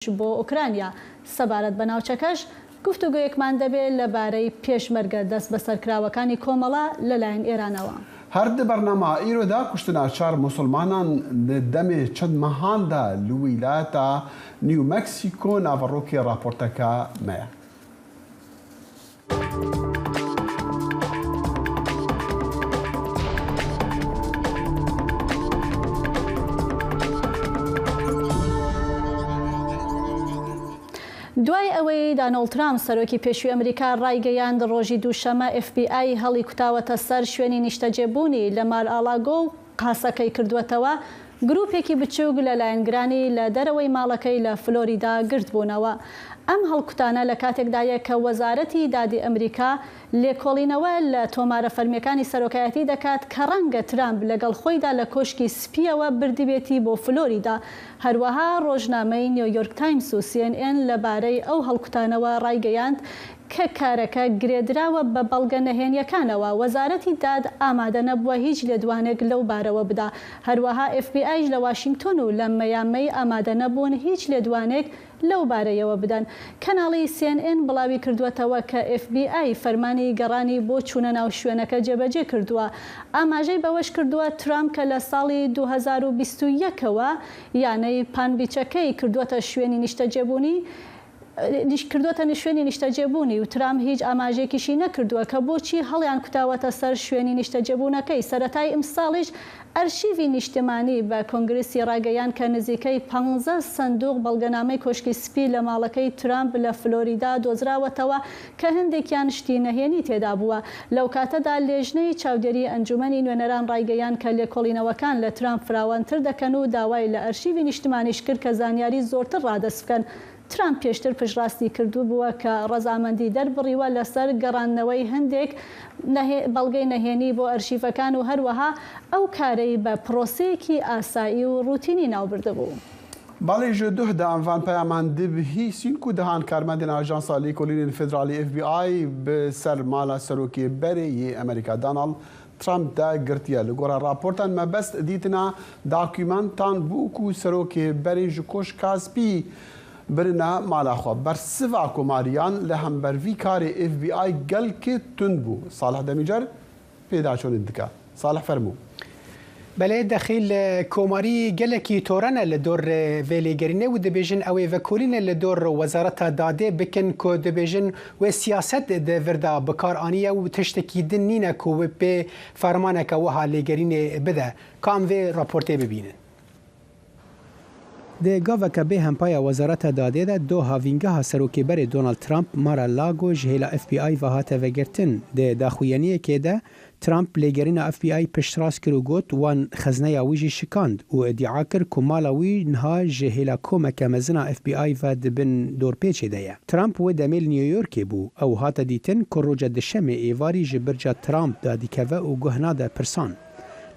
بۆ ئۆکرانیا. سەبارەت بە ناوچەکەش گفتوگۆیەکمان دەبێ لە بارەی پێشمەرگە دەستبەسەرکراوەکانی کۆمەڵە لە لایەن ئێرانەوە. هەر di bernama îro de kuştina çar musulmanan di demê çend mehan de li wîlayeta New Mexico naverokê raporteke me ye. دوای ئەوەی دانۆڵد ترامپ سەرۆکی پێشووی ئەمریکا ڕایگەیاند ڕۆژی دووشەمە ئێف بی ئای هەڵیکوتاوەتە سەر شوێنی نیشتەجێبوونی لە مار-ئالاگۆ و قاسەکەی کردووەتەوە، گروپێکی بچووک لە لایەنگرانی لە دەرەوەی ماڵەکەی لە فلۆریدا گردبوونەوە. ئەم هەڵکوتانە لە کاتێکدایە کە وەزارەتی دادی ئەمریکا لێکۆڵینەوە لە تۆمارە فەرمییەکانی سەرۆکایەتی دەکات کە ڕەنگە ترامپ لەگەڵ خۆیدا لە کۆشکی سپییەوە بردبێتی بۆ فلۆریدا. هەروەها ڕۆژنامەی نیۆیۆرک تایمز و سی ئێن ئێن لەبارەی ئەو هەڵکوتانەوە ڕایگەیاند کە کارەکە گرێدراوە بە بەڵگە نەهێنییەکانەوە، وەزارەتی داد ئامادە نەبووە هیچ لێدوانێک لەو بارەوە بدا، هەروەها ئێف بی ئایش لە واشینگتۆن و لە مەیامەی ئامادە نەبوون هیچ لێدوانێک لەو بارەیەوە بدەن. کەناڵی سی ئێن ئێن بڵاوی کردووەتەوە کە ئێف بی ئای فەرمانی گەڕانی بۆ چوونە ناو شوێنەکە جێبەجێ کردووە. ئاماژەی بەوەش کردووە، ترامپ کە لە ساڵی 2021 ەوە یانەی پان بیچەکەی کردووەتە شوێنی نیشتەجێبوونی، کردووەتە شوێنی نیشتەجێبوونی و ترامپ هیچ ئاماژەیەکیشی نەکردووە کە بۆچی هەڵیانکوتاوەتە سەر شوێنی نیشتەجێبوونەکەی. سەرەتای ئمساڵیش ئەرشیڤی نیشتمانی بە کۆنگرسی ڕاگەیاند کە نزیکەی پانزە سندوق بەڵگەنامەی کۆشکی سپی لە ماڵەکەی ترامپ لە فلۆریدا دۆزراوەتەوە کە هەندێکیان شتی نەهێنی تێدا بووە. لەو کاتەدا لێژنەی چاودێری ئەنجومەنی نوێنەران ڕایگەیاند کە لێکۆڵینەوەکان لە ترامپ فراوانتر دەکەن و داوای لە ئەرشیڤی نیشتمانیش کرد کە زانیاری زۆرتر ڕادەست بکەن. ترامپ پێشتر پشتڕاستی کردبووە کە ڕەزامەندی دەربڕیوە لەسەر گەڕاندنەوەی هەندێک بەڵگەی نەهێنی بۆ ئەرشیفەکان و هەروەها ئەو کارەی بە پرۆسەیەکی ئاسایی و ڕوتینی ناوبردبوو. Belê ji duh de em van peyaman dibihîsîn ku dehan karmendên Ajansa Lêkolînên Federalî, FBI, bi ser mala Serokê berê yê Amerîka Donald Trump de girtiye. Li gora raportan mebest dîtina dakumentan bû ku serokê berê ji Koşka Spî birine mala xwe. Bersiva Komariyan li hember vî karê FBI gelkê tund bû. Salih Demîcer pêdaçûnê dike. Salih fermû. Belê Dexîl, Komarî gelekî tore ne li dor vê lêgerînê û dibêjin ew ê vekolînê li dor Wezareta Dadê bikin ku dibêjin wê siyaset di vir de bi kar aniye û tiştekî din nîne ku wê pê fermaneke wiha lêgerînê bide. Ka em vê raportê bibînin. Di gaveke bê hempaya Wezareta Dadê de doh havîngeha Serokê berê Donald Trump Mar-a-Lago ji hêla FBI ve hate vegirtin. Di daxuyaniyekê de Trump lêgerîna FBI piştrast kir û got wan xezneya wî jî şikand û îdîa kir ku mala wî niha ji hêla komeke mezin a FBI ve di bin dorpêçê de ye. Trump wê demê li New Yorkê bû. Ew hate dîtin ku roja duşemê êvarî ji birca Trump dadikeve û guh nade pirsan.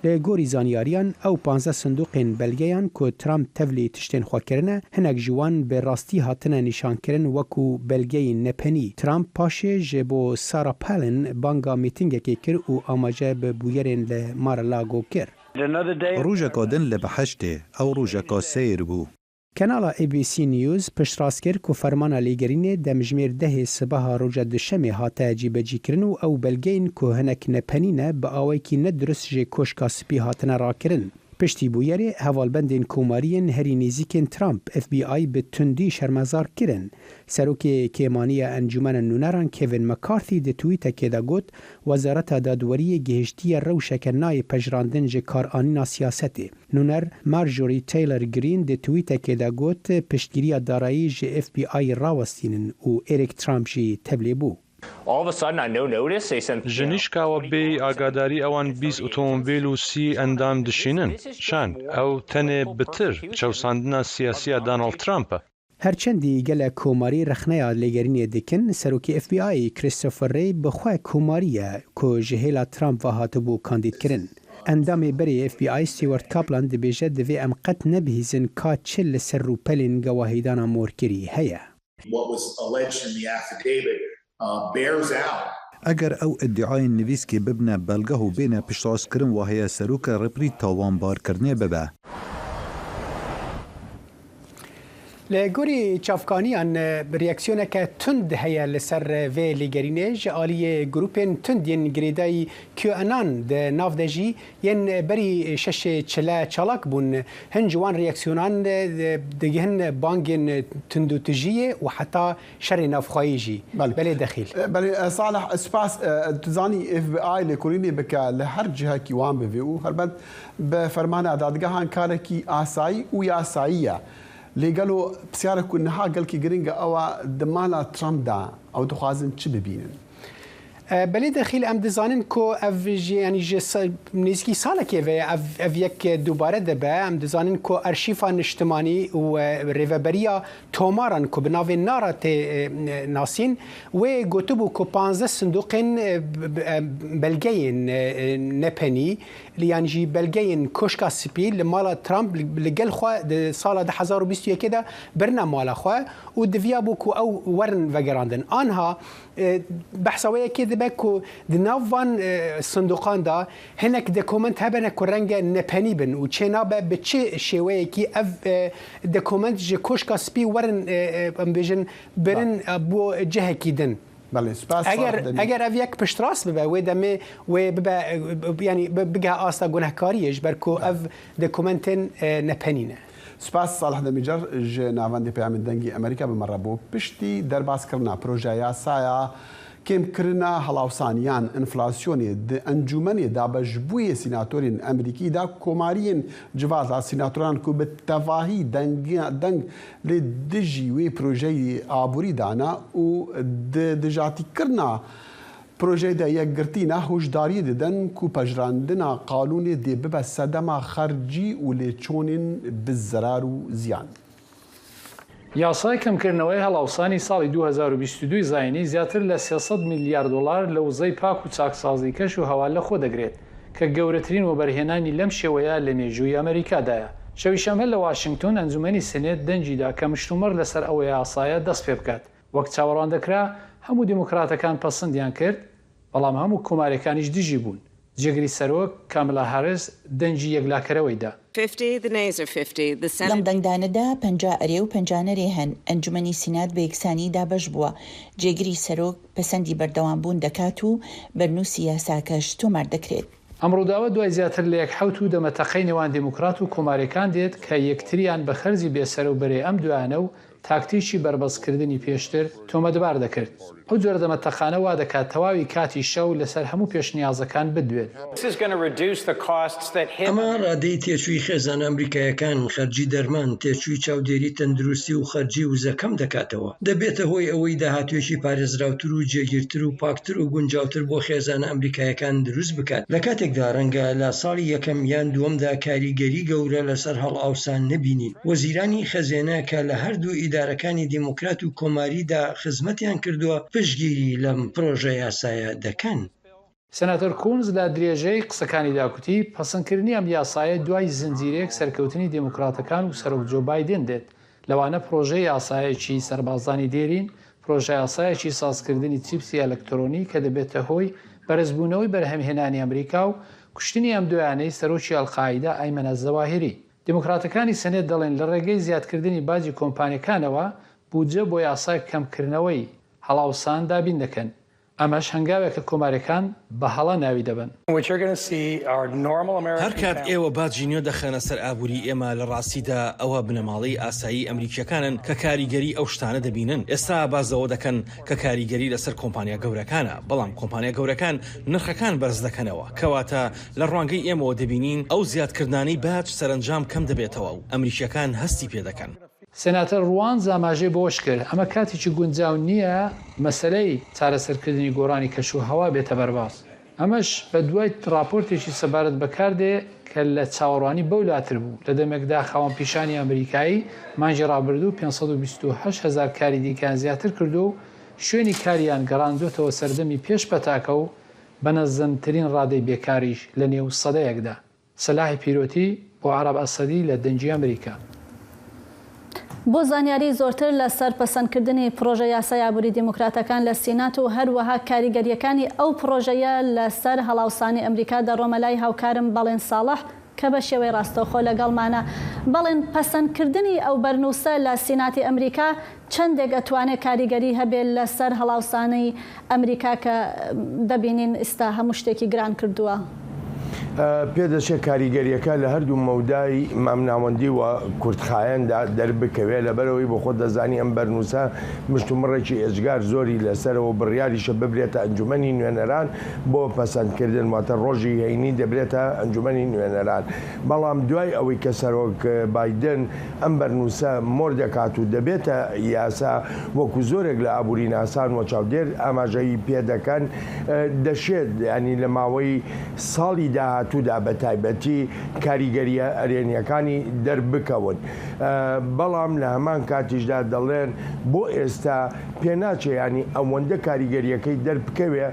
Li gorî zanyariyan, ew panzdeh sindoqên belgeyan ku Trump tevlî tiştên xwe kirine, hinek ji wan bi rastî hatine nîşankirin wekû belgeyên nepenî. Trump paşê ji bo Sarah Palin banga mîtîngekê kir û amaje bi bûyerên li Mar-a-Lago kir. Rojeka din li biheştê, ew rojeka seyr bû. Kenala ABC News piştrast kir ku fermana lêgerînê demjimêr dehê sibeha roja duşemê hate cîbecîkirin û ew belgeyên ku hinek nepenî ne bi awayekî ne dirust ji Koşka Spî hatine rakirin. Piştî bûyerê hevalbendên komariyên herî nêzîkên Trump, FBI bi tundî şermezar kirin. Serokê Kêmaniya Encûmena Nûneran Kevin McCarthy di twîtekê de got, Wezareta Dadweriyê gihiştiye rewşeke nayê pejirandin ji karanîna siyasetê. Nûner Marjorie Taylor Greene di twîtekê de got, Piştgiriya darayî ji FBI rawestînin û Eric Trump jî tevlê bû. Ji nîşkawe bêyî agadarî ewan 20 otomobîl û 30 endam dişînin. Şand, ew tenê bitir çewsandina siyasî ya Donald Trump e. Her çendî gelek komarî rexneya lêgerînê dikin, Serokê FBI'yê Christopher Wray bi xwe komarî ye ku ji hêla Trump ve hatibû kandîdkirin. Endamê berê yê FBI Stuart Kaplan dibêje divê em qet nebihîzin ka çi li ser rûpelên gewahîdana morkirî heye. Eger ew îdiayên nivîskê bibine belgeh û bêne piştrastkirin wa heye seroka Ripley tawanbarkirinê bibe. Li gorî çavkaniyan reaksiyoneke tund heye li ser vê lêgerînê ji aliyê grûpên tund yên girêdayî QAnon di nav de jî yên berî şeşê çile çalak bûn. Hin ji wan reaksiyonan digihin bangên tundûtijiyê û heta şerê navxweyî jî. Belê Dexîl. Belê Salih spas. Tu zanî FBI lêkolînê bike li her cihekî wan bivê û helbet bi fermana dadgehan karekî asayî û yasayî ye. Lê gelo pisyarek ku niha gelkî giring e ew e di mala Trump de ew dixwazin çi bibînin? Belê Dexîl em dizanin ku ev ji yanî ji nêzîkî salekê ve ye ev ev yek dubare dibe. Em dizanin ku arşîfa niştimanî û rêveberiya tomaran ku bi navê NARA tê nasîn wê gotibû ku 15 sindoqên belgeyên nepenî yan jî belgeyên Koşka Spî li mala Trump li gel xwe di sala 2021 de birine mala xwe û diviyabû ku ew werin vegerandin. Anha behsa wê yekê dibe ku di nav van sindoqan de hinek dokument hebene ku renge nepenî bin û çênabe bi çi şêweyekî ev dokument ji Koşka Spî werin em bêjin birin bo cihekî din. Belê, spas Eger eger ev yek piştrast bibe wê demê wê bibe yanî bigihe asta gunehkariyê ji ber ku ev dokumentên nepenî ne. Spas Salih Demîcer ji Navendê Peyamên Dengê Amerîka bi me re bû. Piştî derbaskirina projeyasaya kêmkirina helawsan yan enflasyonê di encûmenê dabeşbûyê sînatorên Amerîkî de komariyên civata sînatoran ku bi tevahî deng li dijî wê projeyê aborî dane û di dijatîkirina projeyê de yekgirtî ne, hişdariyê didin ku pejirandina qanûnê dê bibe sedema xercî û lêçûnên bi zerar û ziyan. یاسای کەمکردنەوەی هەڵاوسانی ساڵی 2022 زایینی زیاتر لە 300 ملیار دۆلار لە وزەی پاک و چاکسازی کەش و هەوا لەخۆ دەگرێت کە گەورەترین وەبەرهێنانی لەم شێوەیە لە مێژووی ئەمریکادایە. شەوی شەممە لە واشنگتۆن ئەنجومەنی سێنێت دەنگی دا کە مشتومڕ لەسەر ئەو یاسایە دەست پێ بکات. وەک چاوەڕوان دەکرا هەموو دیموکراتەکان پەسندیان کرد، بەڵام هەموو کۆماریەکانیش دژی بوون. جێگری سەرۆک، کاملا هاریس دەنگی یەکلاکەرەوەی دا. لەم دەنگدانەدا 50 ئەرێ و 50 نەرێ هەن، ئەنجومەنی سینات بە یەکسانی دابەش بووە، جێگری سەرۆک پەسەندی بەردەوامبوون دەکات و بەرنووسی یاساکەش تۆمار دەکرێت. ئەم ڕووداوە دوای زیاتر لە یەک حەوتوو دەمەتەقەی نێوان دێموکرات و کۆماریەکان دێت کە یەکتریان بە خەرجی بێسەرەوبەرەی ئەم دوایانە و تاکتیکی بەربەستکردنی پێشتر تۆمەتبار دەکرد. ئەو جۆرە دەمەتەقانە وا دەکات تەواوی کاتی شەو لەسەر هەموو پێشنیازەکان بدوێت. ئەمە ڕادەی تێچووی خێزانە ئەمریکاییەکان، خەرجی دەرمان، تێچووی چاودێری تەندروستی و خەرجی وزە کەم دەکاتەوە. دەبێتە هۆی ئەوەی داهاتوویەکی پارێزراوتر و جێگیرتر و پاکتر و گونجاوتر بۆ خێزانە ئەمریکاییەکان دروست بکات، لە کاتێکدا ڕەنگە لە ساڵی یەکەم یان دووەمدا کاریگەری گەورە لەسەر هەڵئاوسان نەبینین. وەزیرانی خەزێنە کە لە هەردوو ئیدارەکانی دیموکرات و کۆماریدا خزمەتیان کردووە پشتگیری لەم پرۆژەیاسایە دەکەن. سێناتۆر کونز لە درێژەی قسەکانیدا کوتی، پەسەندکردنی ئەم یاسایە دوای زنجیرەیەک سەرکەوتنی دێموکراتەکان و سەرۆک جۆ بایدێن دێت، لەوانە پرۆژەی یاسایەکی سەربازانی دێرین، پرۆژەیاسایەکی سازکردنی چیپسی ئەلکترۆنی کە دەبێتە هۆی بەرزبوونەوەی بەرهەمهێنانی ئەمریکا و کوشتنی ئەم دوایانەی سەرۆکی ئەلقاعیدە ئەیمەن ئەلزەواهیری. دیموکراتەکانی سێنێت دەڵێن لە ڕێگەی زیادکردنی باجی کۆمپانیەکانەوە بودجە بۆ یاسای کەمکردنەوەی هەڵاوسان دابین دەکەن، ئەمەش هەنگاوێکە کۆماریەکان بە هەڵە ناوی دەبەن. هەر کات ئێوە باجی نوێ دەخەنە سەر ئابووری ئێمە، لە ڕاستیدا ئەوە بنەماڵەی ئاسایی ئەمریکییەکانن کە کاریگەری ئەو شتانە دەبینن. ئێستا باس لەوە دەکەن کە کاریگەری لەسەر کۆمپانیا گەورەکانە، بەڵام کۆمپانیا گەورەکان نرخەکان بەرز دەکەنەوە. کەواتە لە ڕوانگەی ئێمەوە دەبینین ئەو زیادکردنانەی باج سەرەنجام کەم دەبێتەوە و ئەمریکییەکان هەستی پێدەکەن. سێناتەر ڕوانز ئاماژەی بەوەشکرد، ئەمە کاتێکی گونجاو نییە مەسەلەی چارەسەرکردنی گۆڕانی کەشوهەوا بێتە بەرباس، ئەمەش بەدوای ڕاپۆرتێکی سەبارەت بە کار دێ کە لە چاوەڕوانی بەو لاتر بوو، لە دەمێکدا خاوەنپیشانی ئەمریکایی مانگی ڕابردوو 528 هەزار کاری دیکەیان زیاتر کردووە و شوێنی کاریان گەڕاندووەتەوە سەردەمی پێش پەتاکە و بە نزمترین ڕادەی بێکاریش لە نێو سەدەیەکدا. سەلاحی پیرۆتی بۆ عەرەب ئەسەدی لە دەنگی ئەمریکا. بۆ زانیاری زۆرتر لە سەر پەسەندکردنی پڕۆژە یاسای ئابووری دیموکراتەکان لە سینات و هەروەها کاریگەرییەکانی ئەو پڕۆژەیە لە سەر هەڵاوسانی ئەمریکا دەڕۆمە لای هاوکارم بەڵێن ساڵح. کە بە شێوەی ڕاستەوخۆ لەگەڵمانە. بەڵێن پەسەندکردنی ئەو بەرنووسە لە سیناتی ئەمریکا چەندێک ئەتوانێ کاریگەری هەبێ لەسەر هەڵاوسانی ئەمریکا کە دەبینین ئیستا هەموو شتێکی گران کردووە؟ پێدەچێت کاریگەرییەکە لە هەردوو مەودای مامناوەندی و کورتخایەندا دەربکەوێت، لەبەرئەوەی بۆخۆت دەزانی ئەم بەرنووسە مشتومڕێکی ئێجگار زۆری لەسەرە و بڕیاریشە ببرێتە ئەنجومەنی نوێنەران بۆ پەسەندکردن، واتە ڕۆژی هەینی دەبرێتە ئەنجومەنی نوێنەران. بەڵام دوای ئەوەی کە سەرۆک بایدن ئەم بەرنووسە مۆر دەکات و دەبێتە یاسا، وەکو زۆرێک لە ئابووریناسان و چاودێر ئاماژەی پێدەکەن، دەشێت یانی لە ماوەی ساڵی داهاتوودا بە تایبەتی کاریگەرییە ئەرێنییەکانی دەربکەون. بەڵام لە هەمان کاتیشدا دەڵێن بۆ ئێستا پێناچێ یانی ئەوەندە کاریگەرییەکەی دەربکەوێ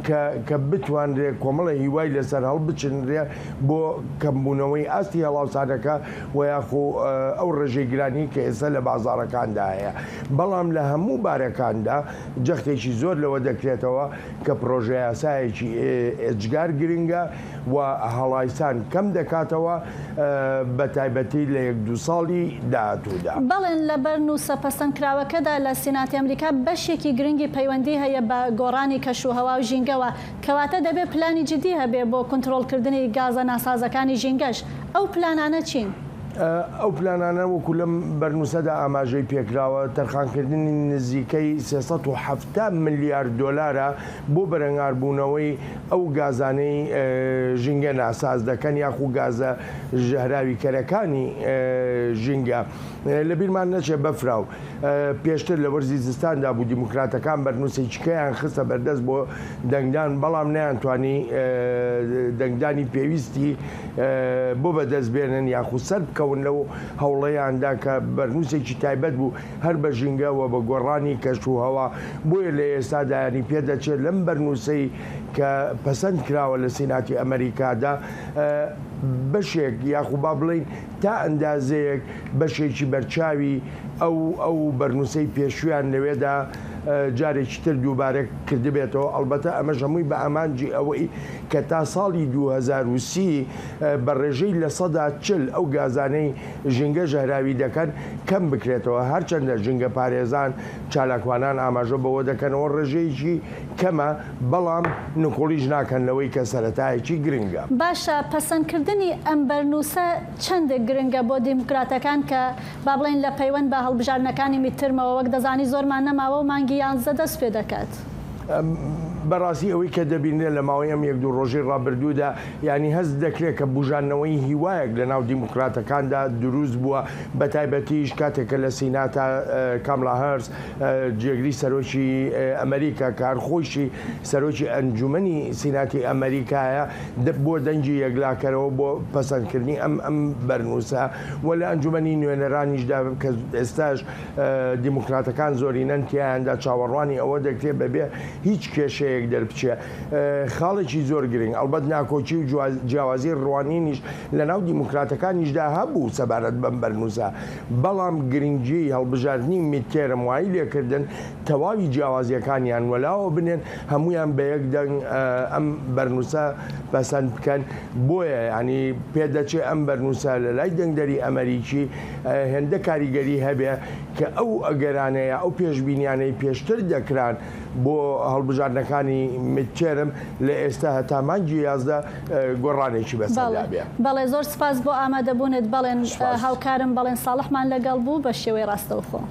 کە کە بتوانرێ کۆمەڵێ هیوای لەسەر هەڵبچنرێ بۆ کەمبوونەوەی ئاستی هەڵاوسانەکە و یاخو ئەو ڕێژەی گرانی کە ئێستا لە بازاڕەکاندا هەیە. بەڵام لە هەموو بارەکاندا جەختێکی زۆر لەوە دەکرێتەوە کە پڕۆژەیاسایەکی ئێجگار گرنگە و هەڵایسان کەم دەکاتەوە بە تایبەتی لە یەک دوو ساڵی داهاتوودا. بەڵێن لە بەرنووسە پەسەندکراوەکەدا لە سیناتی ئەمریکا بەشێکی گرنگی پەیوەندی هەیە بە گۆڕانی کەشوهەوا و ژینگەوە، کەواتە دەبێ پلانی جدی هەبێ بۆ کونترۆڵکردنی گازە ناسازەکانی ژینگەش، ئەو پلانانە چین؟ ئەو پلانانە وەکو لەم بەرنووسەدا ئاماژەی پێکراوە، تەرخانکردنی نزیکەی 370 ملیار دۆلارە بۆ بەرەنگاربوونەوەی ئەو گازانەی ژینگە ناساز دەکەن یاخو گازە ژەهراویکەرەکانی ژینگە. لەبیرمان نەچێت بەفراو پێشتر لە وەرزی زستاندا بوو دیموکراتەکان بەرنووسێکیکەیان خستە بەردەست بۆ دەنگدان، بەڵام نەیانتوانی دەنگدانی پێویستی بۆ بەدەست بێنن یاخود سەربکەون لەو هەوڵەیاندا کە بەرنووسێکی تایبەت بوو هەر بە ژینگە و بە گۆڕانی کەشوهەوا. بۆیە لە ئێستادا یانی پێدەچێت لەم بەرنووسەی کە پەسەند کراوە لە سیناتی ئەمەریکادا بەشێک یاخود با بڵێین تا ئەندازەیەک بەشێکی بەرچاوی ئەو ئەو بەرنووسەی پێشوویان لەوێدا جارێکی تر دووبارە کردبێتەوە، ئەڵبەتە ئەمەش هەمووی بە ئامانجی ئەوەی کە تا ساڵی 2030 بە ڕێژەی 40% ئەو گازانەی ژینگە ژەهراوی دەکەن کەم بکرێتەوە، هەرچەندە ژینگەپارێزان، چالاکوانان ئاماژە بەوە دەکەن ئەوە ڕێژەیەکی کەمە، بەڵام نکوڵیش ناکەن لەوەی کە سەرەتایەکی گرنگە. باشە پەسەندکردنی ئەم بەرنووسە چەندێک گرنگە بۆ دیموکراتەکان کە با بڵێین لە پەیوەند بە هەڵبژاردنەکانی میدترمەوە وەک دەزانی زۆرمان نەماوە و مانگی یانزدە دەست پێ دەکات؟ بەڕاستی ئەوەی کە دەبینرێت لە ماوەی ئەم یەک دوو ڕۆژەی ڕابردوودا یانی هەست دەکرێت کە بوژاندنەوەی هیوایەک لە ناو دیموکراتەکاندا دروست بووە بەتایبەتیش کاتێک کە لە سیناتا کاملا هارس جێگری سەرۆکی ئەمریکا کە هەر خۆیشی سەرۆکی ئەنجومەنی سیناتی ئەمریکایە بۆ دەنگی یەکلاکەرەوە بۆ پەسەندکردنی ئەم ئەم بەرنووسە و لە ئەنجومەنی نوێنەرانیشدا کە ئێستاش دیموکراتەکان زۆرینەن تیایاندا چاوەڕوانی ئەوە دەکرێت بەبێ هیچ کێشەیەک دەربچێ. خاڵێکی زۆر گرنگ ئەڵبەت ناکۆکی و جیاوازی ڕوانینیش لەناو دیموکراتەکانیشدا هەبوو سەبارەت بەم بەرنووسە، بەڵام گرنگیی هەڵبژاردنی میدتێرم وای لێکردن تەواوی جیاوازییەکانیان وەلاوە بنێن، هەموویان بە یەک دەنگ ئەم بەرنووسە پەسەند بکەن، بۆیە یانی پێدەچێ ئەم بەرنووسە لە لای دەنگدەری ئەمەریکی هێندە کاریگەری هەبێ کە ئەو ئەگەرانە یا ئەو پێشبینیانەی پێشتر دەکران بۆ هەڵبژاردنەکانی میدتێرم لە ئێستا هەتا مانگی 11 گۆڕانێکی بەسەردا بێ. بەڵێ زۆر سپاس بۆ ئامادەبوونت بەڵێن هاوکارم بەڵێن ساڵحمان لەگەڵ بوو بە شێوەی ڕاستەوخۆ.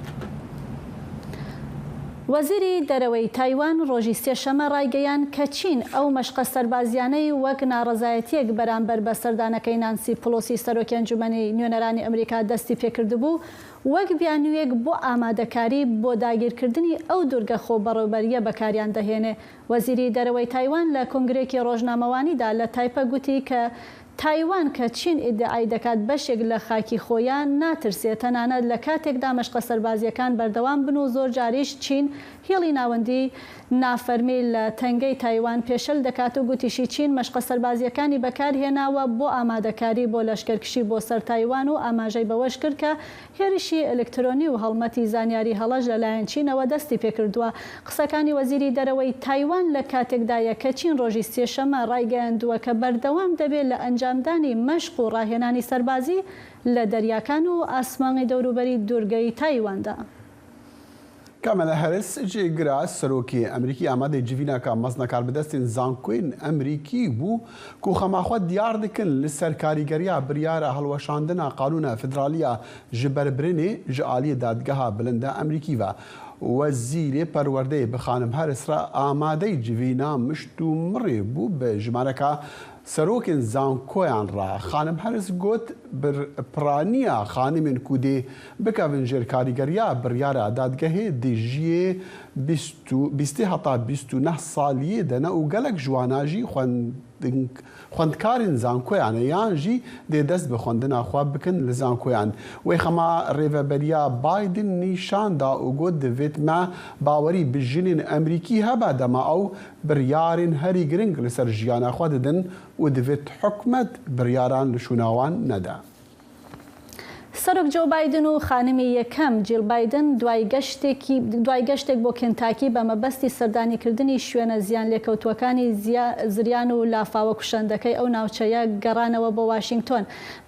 وەزیری دەرەوەی تایوان ڕۆژی سێشەممە ڕایگەیاند کە چین ئەو مەشقە سەربازییانەی وەک ناڕەزایەتییەک بەرامبەر بە سەردانەکەی نانسی پڵۆسی سەرۆکی ئەنجومەنی نوێنەرانی ئەمریکا دەستی پێکردبوو وەک بیانوویەک بۆ ئامادەکاری بۆ داگیرکردنی ئەو دورگە خۆبەڕێوبەرییە بەکاریان دەهێنێ. وەزیری دەرەوەی تایوان لە کۆنگرەیەکی ڕۆژنامەوانیدا لە تایپە گوتی کە تایوان کە چین ئیدعای دەکات بەشێک لە خاکی خۆیە، ناترسێ تەنانەت لە کاتێکدا مەشقە سەربازییەکان بەردەوام بن و زۆر جاریش چین هێڵی ناوەندی نافەرمی لە تەنگەی تایوان پێشەل دەکات و گوتیشی چین مەشقە سەربازییەکانی بەکارهێناوە بۆ ئامادەکاری بۆ لەشکەرکشی بۆ سەر تایوان و ئاماژەی بەوەش کرد کە هێرشی ئەلکترۆنی و هەڵمەتی زانیاری هەڵەش لەلایەن چینەوە دەستی پێکردووە. قسەکانی وەزیری دەرەوەی تایوان لە کاتێکدایە کە چین ڕۆژی سێشەممە ڕایگەیاندووە کە بەردەوام دەبێت لە ئەنجام. ئەنجامدانی مەشق و ڕاهێنانی سەربازی لە دەریاکان و ئاسمانی دەوروبەری دوورگەی تایواندا. کامالا هەریس جێگرا سەرۆکê Amerîkî amadê civînaka mezina karbidestên zankoyên Amerîkî bû ku xema xwe diyar dikin li ser karîgeriya biryara hilweşandina qanûna federaliya ji berbirinê ji aliyê Dadgeha Bilinda Amerîkî ve. Wezîrê Perwerdeyê bi Xanim Harris re amadey civîna mişt û mirê bû bi jimareka serokên zankoyan re. Xanim Harris got piraniya xanimên ku dê bikevin jêr karîgeriya biryara dadgehê di jiyê bîstê heta 29 saliyê de ne û gelek ji wana jî xwendkarên zankoyan e yan jî dê dest bi xwendina xwe bikin li zankoyan. Wê xema rêveberiya Biden nîşan da û got divêt me bawerî bi jinên Amerîkî hebe dema ew biryarên herî giring li ser jiyana xwe didin û divêt hikûmet biryaran li şûna wan nede. سەرۆک جۆ بایدن و خانمی یەکەم جیل بایدن دوای گەشتێکی دوای گەشتێک بۆ کنتاکی بە مەبەستی سەردانیکردنی شوێنە زیان لێکەوتووەکانی زریان و لافاوە کوشندەکەی ئەو ناوچەیە گەڕانەوە بۆ واشنگتۆن.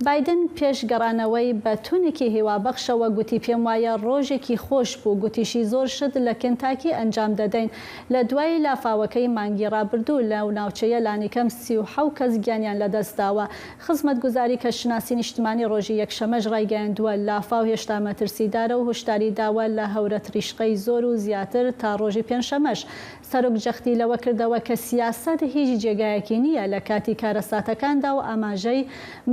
بایدن پێش گەڕانەوەی بە تونێکی هیوابەخشەوە گوتی پێم وایە ڕۆژێکی خۆش بوو، گوتیشی زۆر شت لە کنتاکی ئەنجام دەدەین. لە دوای لافاوەکەی مانگی ڕابردوو لەو ناوچەیە لانیکەم 37 کەس گیانیان لەدەستداوە. خزمەتگوزاری کەشناسی نیشتمانی ڕۆژی یەکشەممەش ڕایگەیاندووە، لافاو هێشتا مەترسیدارە و هۆشداری داوە لە هەورە تریشقەی زۆر و زیاتر تا ڕۆژی پێنجشەممەش. سەرۆک جەختی لەوە کردەوە کە سیاسەت هیچ جێگایەکی نییە لە کاتی کارەساتەکاندا و ئاماژەی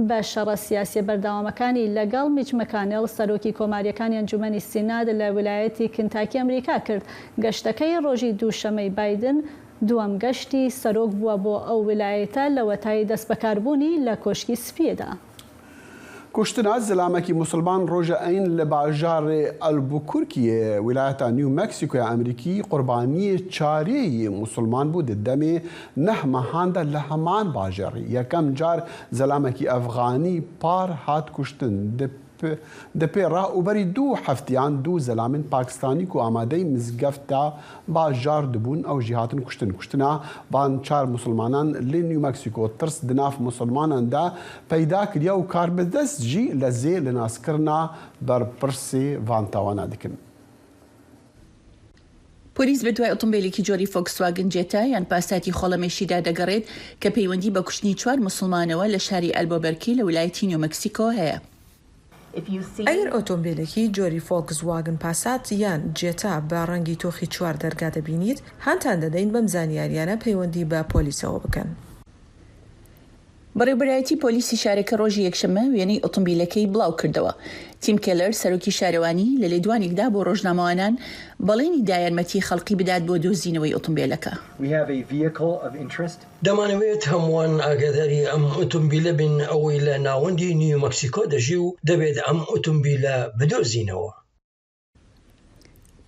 بە شەڕە سیاسیە بەردەوامەکانی لەگەڵ میچ مەکانێڵ سەرۆکی کۆمارییەکانی ئەنجومەنی سینات لە ویلایەتی کنتاکی ئەمریکا کرد. گەشتەکەی ڕۆژی دووشەممەی بایدن دووەم گەشتی سەرۆک بووە بۆ ئەو ویلایەتە لەوەتای دەستبەکاربوونی لە کۆشکی سپیدا. کوشتنا زلامەکی موسڵمان ڕۆژە ئەین لە باژارێ ئەلبوکورکیێ ویلایەتا نیو مەکسیکۆی ئەمریکی قوربانیێ چارێی موسڵمان بوو دە دەمێ نەه مەهاندا لە هەمان باژێڕی یەکەم جار زەلامەکی ئەفغانی پار هات کوشتن دە پێ ڕا و بەری دوو هەفتیان دوو زەلامên پاکستانی ku ئامادەی مزگەفتا باژار دبوون ئەو ژی هاتن کوشتن. کوشتنا ڤان چار موسڵمانان li نیو مەکسیکۆ ترس di nav موسڵمانان دا پەیدا کریە و کاربەدەست ژی لە زێ li naskirina بەرپرسێ ڤان تاوانا دکن. پۆلیس بەدوای ئۆتۆمبێلێکی جۆری فۆکسواگن جێتا یان پاساتی خۆڵەمێشیدا دەگەڕێت کە پەیوەندی بە کوشتنی چوار موسڵمانەوە لە شاری ئەلبۆبەرکی لە ویلایەتی نیو مەکسیکۆ هەیە. ئەگەر ئۆتۆمبێلێکی جۆری فۆڵکسواگن پاسات یان جێتا بە ڕەنگی تۆخی چوار دەرگا دەبینیت، هانتان دەدەین بەم زانیاریانە پەیوەندی بە پۆلیسەوە بکەن. بەڕێوبەرایەتی پۆلیسی شارەکە ڕۆژی یەکشەممە وێنەی ئۆتۆمبیلەکەی بڵاوکردەوە. تیم کێلەر، سەرۆکی شارەوانی، لە لێدوانێکدا بۆ ڕۆژنامەوانان بەڵێنی دا یارمەتی خەڵکی بدات بۆ دۆزینەوەی ئۆتۆمبیلەکە. دەمانەوێت هەمووان ئاگاداری ئەم ئۆتۆمبیلە بین، ئەوەی لە ناوەندی نیو مەکسیکۆ دەژی و دەبێت ئەم ئۆتۆمبیلە بدۆزینەوە.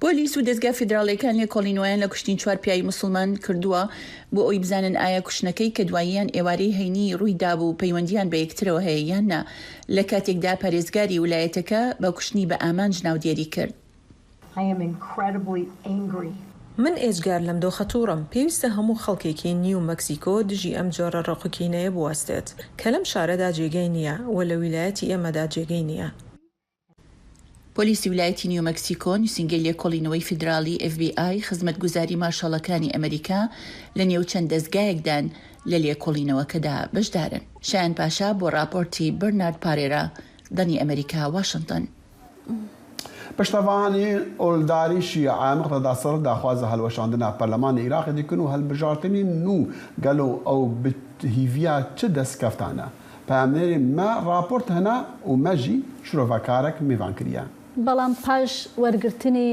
پۆلیس و دەزگا فیدراڵییەکان لێکۆڵینەوەیان لە کوشتنی چوار پیاوی موسڵمان کردووە بۆ ئەوەی بزانن ئایا کوشتنەکەی کە دواییان ئێوارەی هەینی ڕوویدابوو پەیوەندییان بە یەکترەوە هەیە یان نا، لە کاتێکدا پارێزگاری ولایەتەکە بە کوشتنی بە ئامانج ناودێری کرد. من ئێجگار لەم دۆخە توڕەم، پێویستە هەموو خەڵکێکی نیو مەکسیکۆ دژی ئەم جۆرە ڕق و کینەیە بوەستێت، کە لەم شارەدا جێگەی نییە و لە ویلایەتی ئێمەدا جێگەی نییە. پۆلیسی ویلایەتی نیو مەکسیکۆ، نووسینگەی لێکۆڵینەوەی فیدراڵی، FBI، خزمەتگوزاری مارشاڵەکانی ئەمریکا لە نێو چەند دەزگایەکدان لە لێکۆڵینەوەکەدا بەشدارن. شایان پاشا بۆ ڕاپۆرتی بەرنارد پارێرا، دەنگی ئەمریکا، واشنتۆن. پشتەڤانی ئۆلداری شیعە مقتەدا سەدر داخوازە هەلوەشاندنا پەرلەمانی ئیراقی دکن و هەلبژارتنی نوو گەلۆ ئەو ب هیڤیا چ دەسکەفتانە؟ پەیامنێرێ مە ڕاپۆرت هەنە و مە ژی شرۆڤەکارەک میڤان کریە. بەڵام پاش وەرگرتنی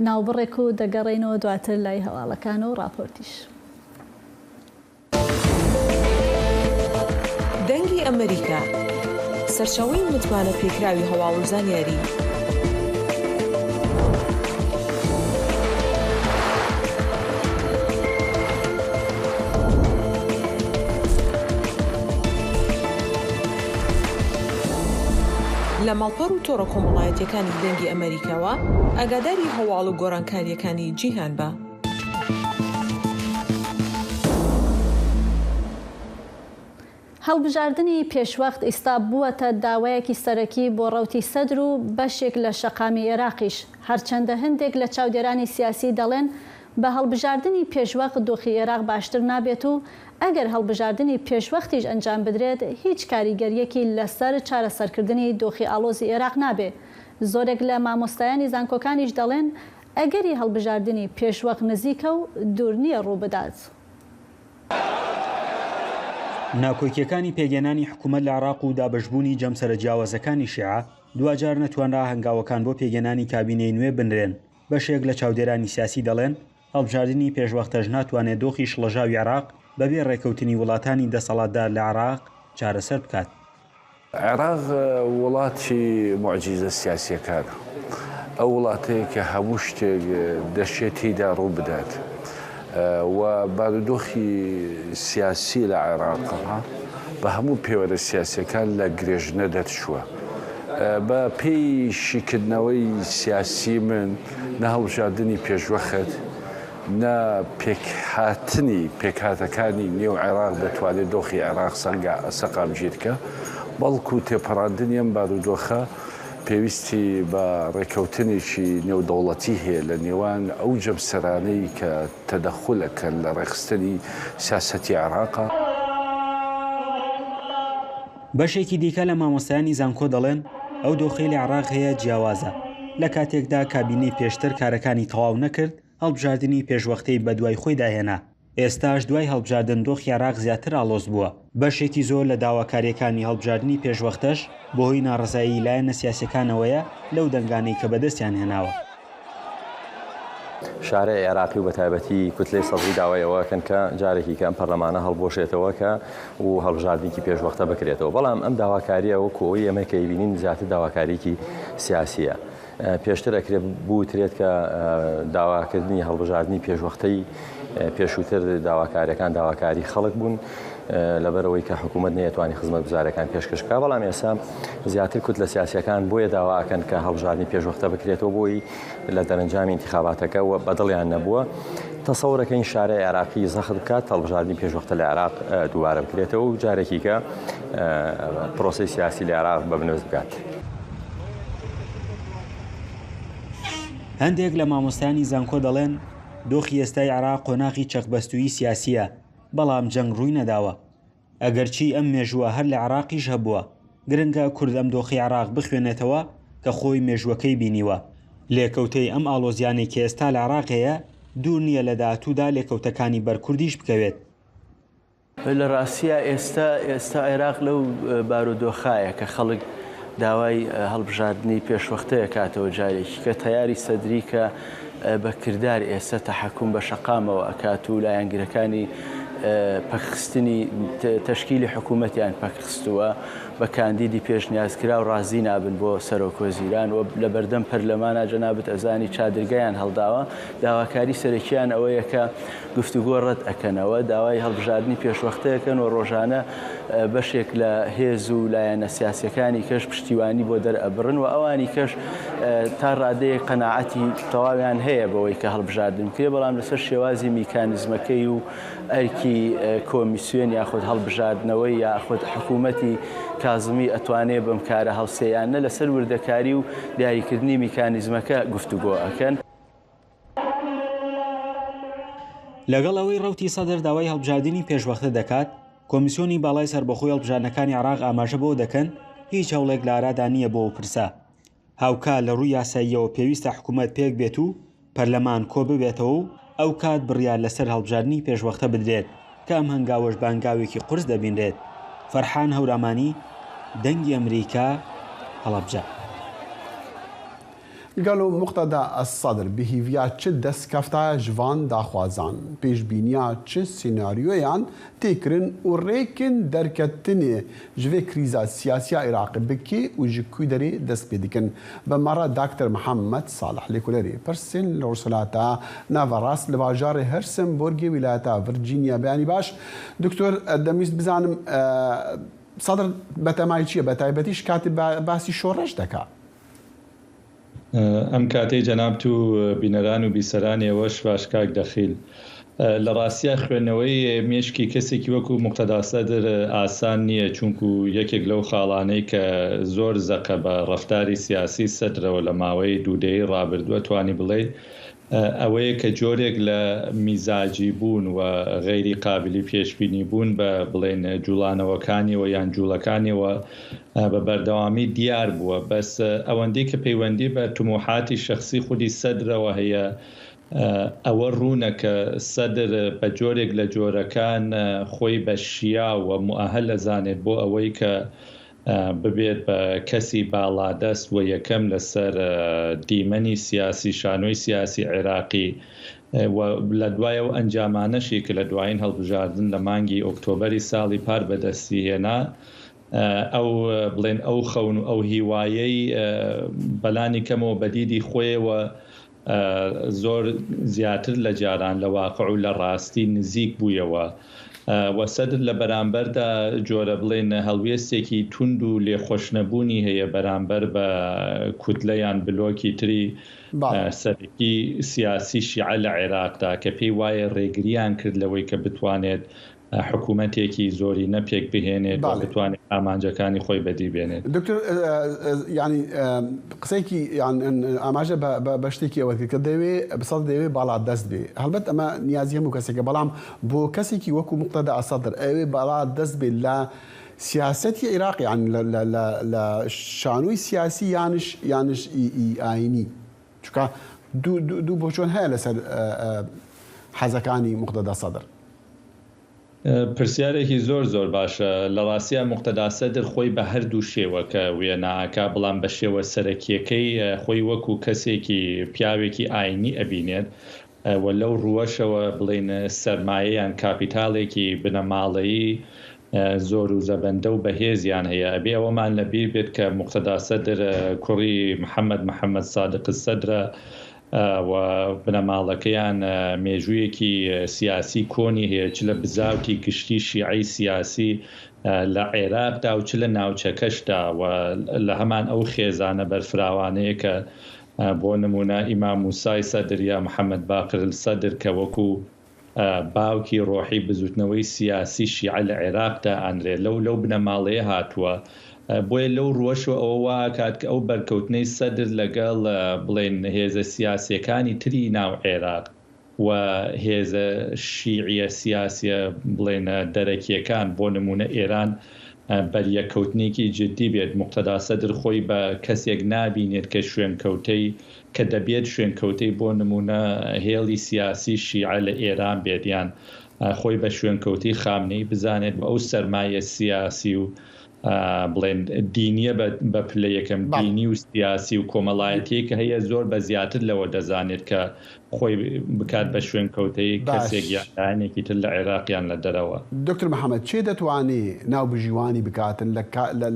ناوبڕێک و دەگەڕێینەوە دواتر لای هەواڵەکان و ڕاپۆرتیش. دەنگی ئەمەریکا، سەرچاوەی متمانە پێکراوی هەواڵ و زانیاری. لە ماڵپەڕ و تۆڕە کۆمەڵایەتیەکانی دەنگی ئەمەریکاوە ئاگاداری هەواڵ و گۆڕانکاریەکانی جیهان بە. هەڵبژاردنی پێشوەخت ئیستا بووەتە داوایەکی سەرەکی بۆ ڕەوتی سەدر و بەشێک لە شەقامی ئێراقیش، هەرچەندە هەندێک لە چاودێرانی سیاسی دەڵێن بە هەڵبژاردنی پێشوەخت دۆخی ئێراق باشتر نابێت و ئەگەر هەڵبژاردنی پێشوەختیش ئەنجام بدرێت هیچ کاریگەرییەکی لەسەر چارەسەرکردنی دۆخی ئاڵۆزی ئێراق نابێ. زۆرێک لە مامۆستایانی زانکۆکانیش دەڵێن ئەگەری هەڵبژاردنی پێشوەخت نزیکە و دوور نییە ڕووبدات. ناکۆکییەکانی پێکهێنانی حکومەت لە عێراق و دابەشبوونی جەمسەرە جیاوازەکانی شیعە، دواجار نەتوانرا هەنگاوەکان بۆ پێکهێنانی کابینەی نوێ بنرێن، بەشێک لە چاودێرانی سیاسی دەڵێن، هەڵبژاردنی پێشوەختەش ناتوانێت دۆخی شڵەژاوی عێراق بەبێ ڕێککەوتنی وڵاتانی دەسەڵاتدار لە عێراق چارەسەر بکات. عێراق وڵاتی موعجیزە سیاسییەکانە. ئەو وڵاتەیە کە هەموو شتێک دەشێت تێیدا ڕوو بدات و بارودۆخی سیاسی لە عێراق بە هەموو پێوەرە سیاسییەکان لە گرێژنە دەرچووە. بە پێی شیکردنەوەی سیاسی من نە هەڵبژاردنی پێشوەخت، نە پێکهاتنی پێکهاتەکانی نێو عێراق دەتوانێت دۆخی عێراق سەقامگیر بکا، بەڵکو تێپەڕاندنی ئەم بارودۆخە پێویستی بە ڕێککەوتنێکی نێودەوڵەتی هەیە لە نێوان ئەو جەمسەرانەی کە تەدەخول ئەکەن لە ڕێکخستنی سیاسەتی عێراقا. بەشێکی دیکە لە مامۆستایانی زانکۆ دەڵێن، ئەو دۆخەی لە عێراق هەیە جیاوازە، لە کاتێکدا کابینەی پێشتر کارەکانی تەواو نەکرد، هەڵبژاردنی پێشوەختەی بەدوای خۆیدا هێنا، ئێستاش دوای هەڵبژاردن دۆخی عێراق زیاتر ئاڵۆز بووە، بەشێکی زۆر لە داواکارییەکانی هەڵبژاردنی پێشوەختەش بەهۆی ناڕەزایی لایەنە سیاسییەکانەوەیە لەو دەنگانەی کە بەدەستیان هێناوە. شارعی عێراقی و بەتایبەتی کوتلەی سەدری داوای ئەوە ئەکەن کە جارێکی کە ئەم پەرلەمانە هەڵبوەشێتەوە کە و هەڵبژاردنێکی پێشوەختە بکرێتەوە بەڵام ئەم داواکاریە وەکو ئەوەی ئێمە کە ئەیبینین زیاتر داواکاریکی سیاسیە پێشتر ئەکرێ بوترێت کە داواکردنی هەڵبژاردنی پێشوەختەی پێشووتر داواکاریەکان داواکاری خەڵک بوون لەبەرەوەی کە حکوومەت نەیەتوانی خزمەتگوزاریەکان پێشکەش بکات بەڵام ئێستا زیاتر کوتلە سیاسیەکان بۆیە داوا ئەکەن کە هەڵبژاردنی پێشوەختە بکرێتەوە بۆی لە دەرەنجامی ئینتخاباتەکە و بەدڵیان نەبووە تەسەورەکەین شارە عێراقی زەخت بکات هەڵبژاردنی پێشوەختە لە عێراق دووبارە بکرێتەوە و جارێکیکە پرۆسەی سیاسی لە عێراق بە بنبەست بگات. هەندێک لە مامۆستایانی زانکۆ دەڵێن، دۆخی ئێستای عێراق قۆناغی چەقبەستوویی سیاسییە، بەڵام جەنگ ڕووی نەداوە. ئەگەرچی ئەم مێژووە هەر لە عێراقیش هەبووە، گرنگە کورد ئەم دۆخەی عێراق بخوێنێتەوە کە خۆی مێژووەکەی بینیوە. لێکەوتەی ئەم ئاڵۆزیانەی کە ئێستا لە عێراق هەیە، دوور نییە لە داهاتوودا لێکەوتەکانی بەر کوردیش بکەوێت. لە ڕاستیا ئێستا ئێستا عێراق لەو بارودۆخایە کە خەڵک داوای هەڵبژاردنی پێشوەختەیە کاتەوە جارێکی کە تەیاری سەدری کە بە کردار ئێستا تەحەکوم بە شەقامەوە ئەکات و لایەنگرەکانی پەکخستنی تەشکیلی حکوومەتیان پەکخستووە بە کاندیدی پێشنیازکراو ڕازی نابن بۆ سەرۆک وەزیران و لە بەردەم پەرلەمانا جەنابت ئەزانی چادرگەیان هەڵداوە داواکاری سەرەکیان ئەوەیە کە گفتوگۆ ڕەت ئەکەنەوە، داوای هەڵبژاردنی پێشوەختە ئەکەن و ڕۆژانە بەشێک لە هێز و لایەنە سیاسیەکانی کەش پشتیوانی بۆ دەرئەبڕن و ئەوانی کەش تا ڕادەیەک قەناعەتی تەواویان هەیە بەوەی کە هەڵبژاردن بکرێ بەڵام لەسەر شێوازی میکانیزمەکەی و ئەرکی کۆمیسیۆن یاخود هەڵبژاردنەوەی یاخود حکوومەتی کازمی ئەتوانێ بەم کارە هەڵسێ یان نە لەسەر وردەکاری و دیاریکردنی میکانیزمەکە گفتوگۆ ئەکەن. لەگەڵ ئەوەی ڕەوتی سەدر داوای هەڵبژاردنی پێشوەختە دەکات، کۆمیسیۆنی باڵای سەربەخۆی هەڵبژاردنەکانی عێراق ئاماژە بەوە دەکەن، هیچ هەوڵێک لە ئارادا نییە بۆ ئەو پرسە. هاوکات لە ڕووی یاساییەوە پێویستە حکومەت پێکبێت و پەرلەمان کۆببێتەوە و ئەوکات بڕیار لەسەر هەڵبژاردنی پێشوەختە بدرێت کە ئەم هەنگاوەش بە هەنگاوێکی قورس دەبینرێت. فەرحان هەورامانی، دەنگی ئەمریکا، هەڵەبجە. Gelo Muqteda Es-Sadr bi hêviya çi destkeftaya ji van daxwazan, pêşbîniya çi senaryoyan tê kirin û rêkên derketinê ji vê krîza siyasî ya Iraqê bi kê û ji ku derê dest pê dikin? Bi me re Dakter Mihemed Salih lêkolerê pirsên li Rojhilata Naverast li bajarê Hersenburgê wîlayeta Virginia beyanî baş. Doktor demwîst bizanim Sadr betemayî çi ye? Bi taybetî ji katê basî şoreş deka. ئەم کاتەی جەنابت و بینەران و بیسەرانی ئێوەش باش کاک دەخیل. لە ڕاستیا خوێندنەوەی مێشکی کەسێکی وەکو موقتەدا سەدر ئاسان نییە، چونکو یەکێک لەو خاڵانەی کە زۆر زەقە بە ڕەفتاری سیاسی سەدرەوە لە ماوەی دوو دەیەی ڕابردووە توانی بڵێی ئەوەیە کە جۆرێک لە میزاجی بوون و غەیری قابلی پێشبینی بوون بە بڵێن جوڵانەوەکانیەوە یان جوڵەکانیەوە بە بەردەوامی دیار بووە بەس ئەوەندەی کە پەیوەندی بە تموحاتی شەخسی خودی سەدرەوە هەیە ئەوە ڕوونە کە سەدر بە جۆرێک لە جۆرەکان خۆی بە شیاو و موئەهەل ئەزانێت بۆ ئەوەی کە ببێت بە کەسی باڵادەست و یەکەم لەسەر دیمەنی سیاسی شانۆی سیاسی عێراقی و لە دوای ئەو ئەنجامانەشی کە لە دوایین هەڵبژاردن لە مانگی ئۆکتۆبەری ساڵی پار بەدەستی هێنا ئەو بڵێن ئەو خەون و ئەو هیوایەی بەلانی کەمەوە بە دیدی خۆیەوە زۆر زیاتر لە جاران لە واقع و لە ڕاستی نزیک بوویەوە و سەدر لە بەرامبەردا جۆرە بڵێن هەڵوێستێکی توند و لێخۆشنەبوونی هەیە بەرامبەر بە کوتلە یان بلۆکی تری سەرەکی سیاسی شیعە لە عێراقدا کە پێی وایە ڕێگریان کرد لەوەی کە بتوانێت حکوومەتێکی زۆرینە پێک بهێنێت و بتوانێت ئامانجەکانی خۆی بەدی بێنێت. دکتۆر یانی قسەیەکی یان ئاماژە بە شتێکی ئەوە کرد کە دەیەوێ سەدر دەیەوێ باڵا دەست بێ هەڵبەت ئەمە نیازی هەموو کەسێکە بەڵام بۆ کەسێکی وەکو موقتەدا سەدر ئەوێ باڵا دەست بێ لە سیاسەتی عیراق یان لە شانۆی سیاسی یانش یانش ئاینی چونکە دوو بۆچۆن هەیە لەسەر حەزەکانی موقتەدا سەدر. پرسیارێکی زۆر زۆر باشە. لە ڕاستیا موقتەدا سەدر خۆی بە هەردوو شێوە کە وێنا ئەکا بەڵام بە شێوە سەرەکیەکەی خۆی وەکو کەسێکی پیاوێکی ئاینی ئەبینێت و لەو ڕووەشەوە بڵێین سەرمایە یان کاپیتالێکی بنەماڵەیی زۆر و زەبەندە و بەهێزیان هەیە. ئەبێ ئەوەمان لە بیر بێت کە موقتەدا سەدر کوڕی محەمەد محەمەد سادق سەدرە و بنەماڵەکەیان مێژوویەکی سیاسی کۆنی هەیە چ لە بزاوتی گشتی شیعەی سیاسی لە عێراقدا و چ لە ناوچەکەشدا و لە هەمان ئەو خێزانە بەرفراوانەیە کە بۆ نموونە ئیمام موسای سەدر یا محەمەد باقر السەدر کە وەکو باوکی ڕۆحی بزوتنەوەی سیاسی شیعە لە عێراق دائەنرێت لەو لەو بنەماڵەیە هاتووە بۆیە لەو ڕووەشەوە ئەوە وا ئەکات کە ئەو بەرکەوتنەی سەدر لەگەڵ بڵێن هێزە سیاسیەکانی تری ناو عێراق و هێزە شیعیە سیاسیە بڵێن دەرەکیەکان بۆ نمونە ئێران بەریەککەوتنێکی جدی بێت موقتەدا سەدر خۆی بە کەسێک نابینێت کە شوێنکەوتەی کە دەبێت شوێنکەوتەی بۆ نموونە هێڵی سیاسی شیعە لە ئێران بێت یان خۆی بە شوێنکەوتەی خامنەیی بزانێت و ئەو سەرمایە سیاسی و بڵێن دینیە بە پلە یەکەم دینی و سیاسی و کۆمەڵایەتیەی کە هەیە زۆر بە زیاتر لەوە دەزانێت کە خۆی بکات بە شوێنکەوتەی کەسێک یان لایەنێکی تر لە عێراق یان لە دەرەوە. دکتۆر محەمەد کێ دەتوانێ ناوبژیوانی بکاتن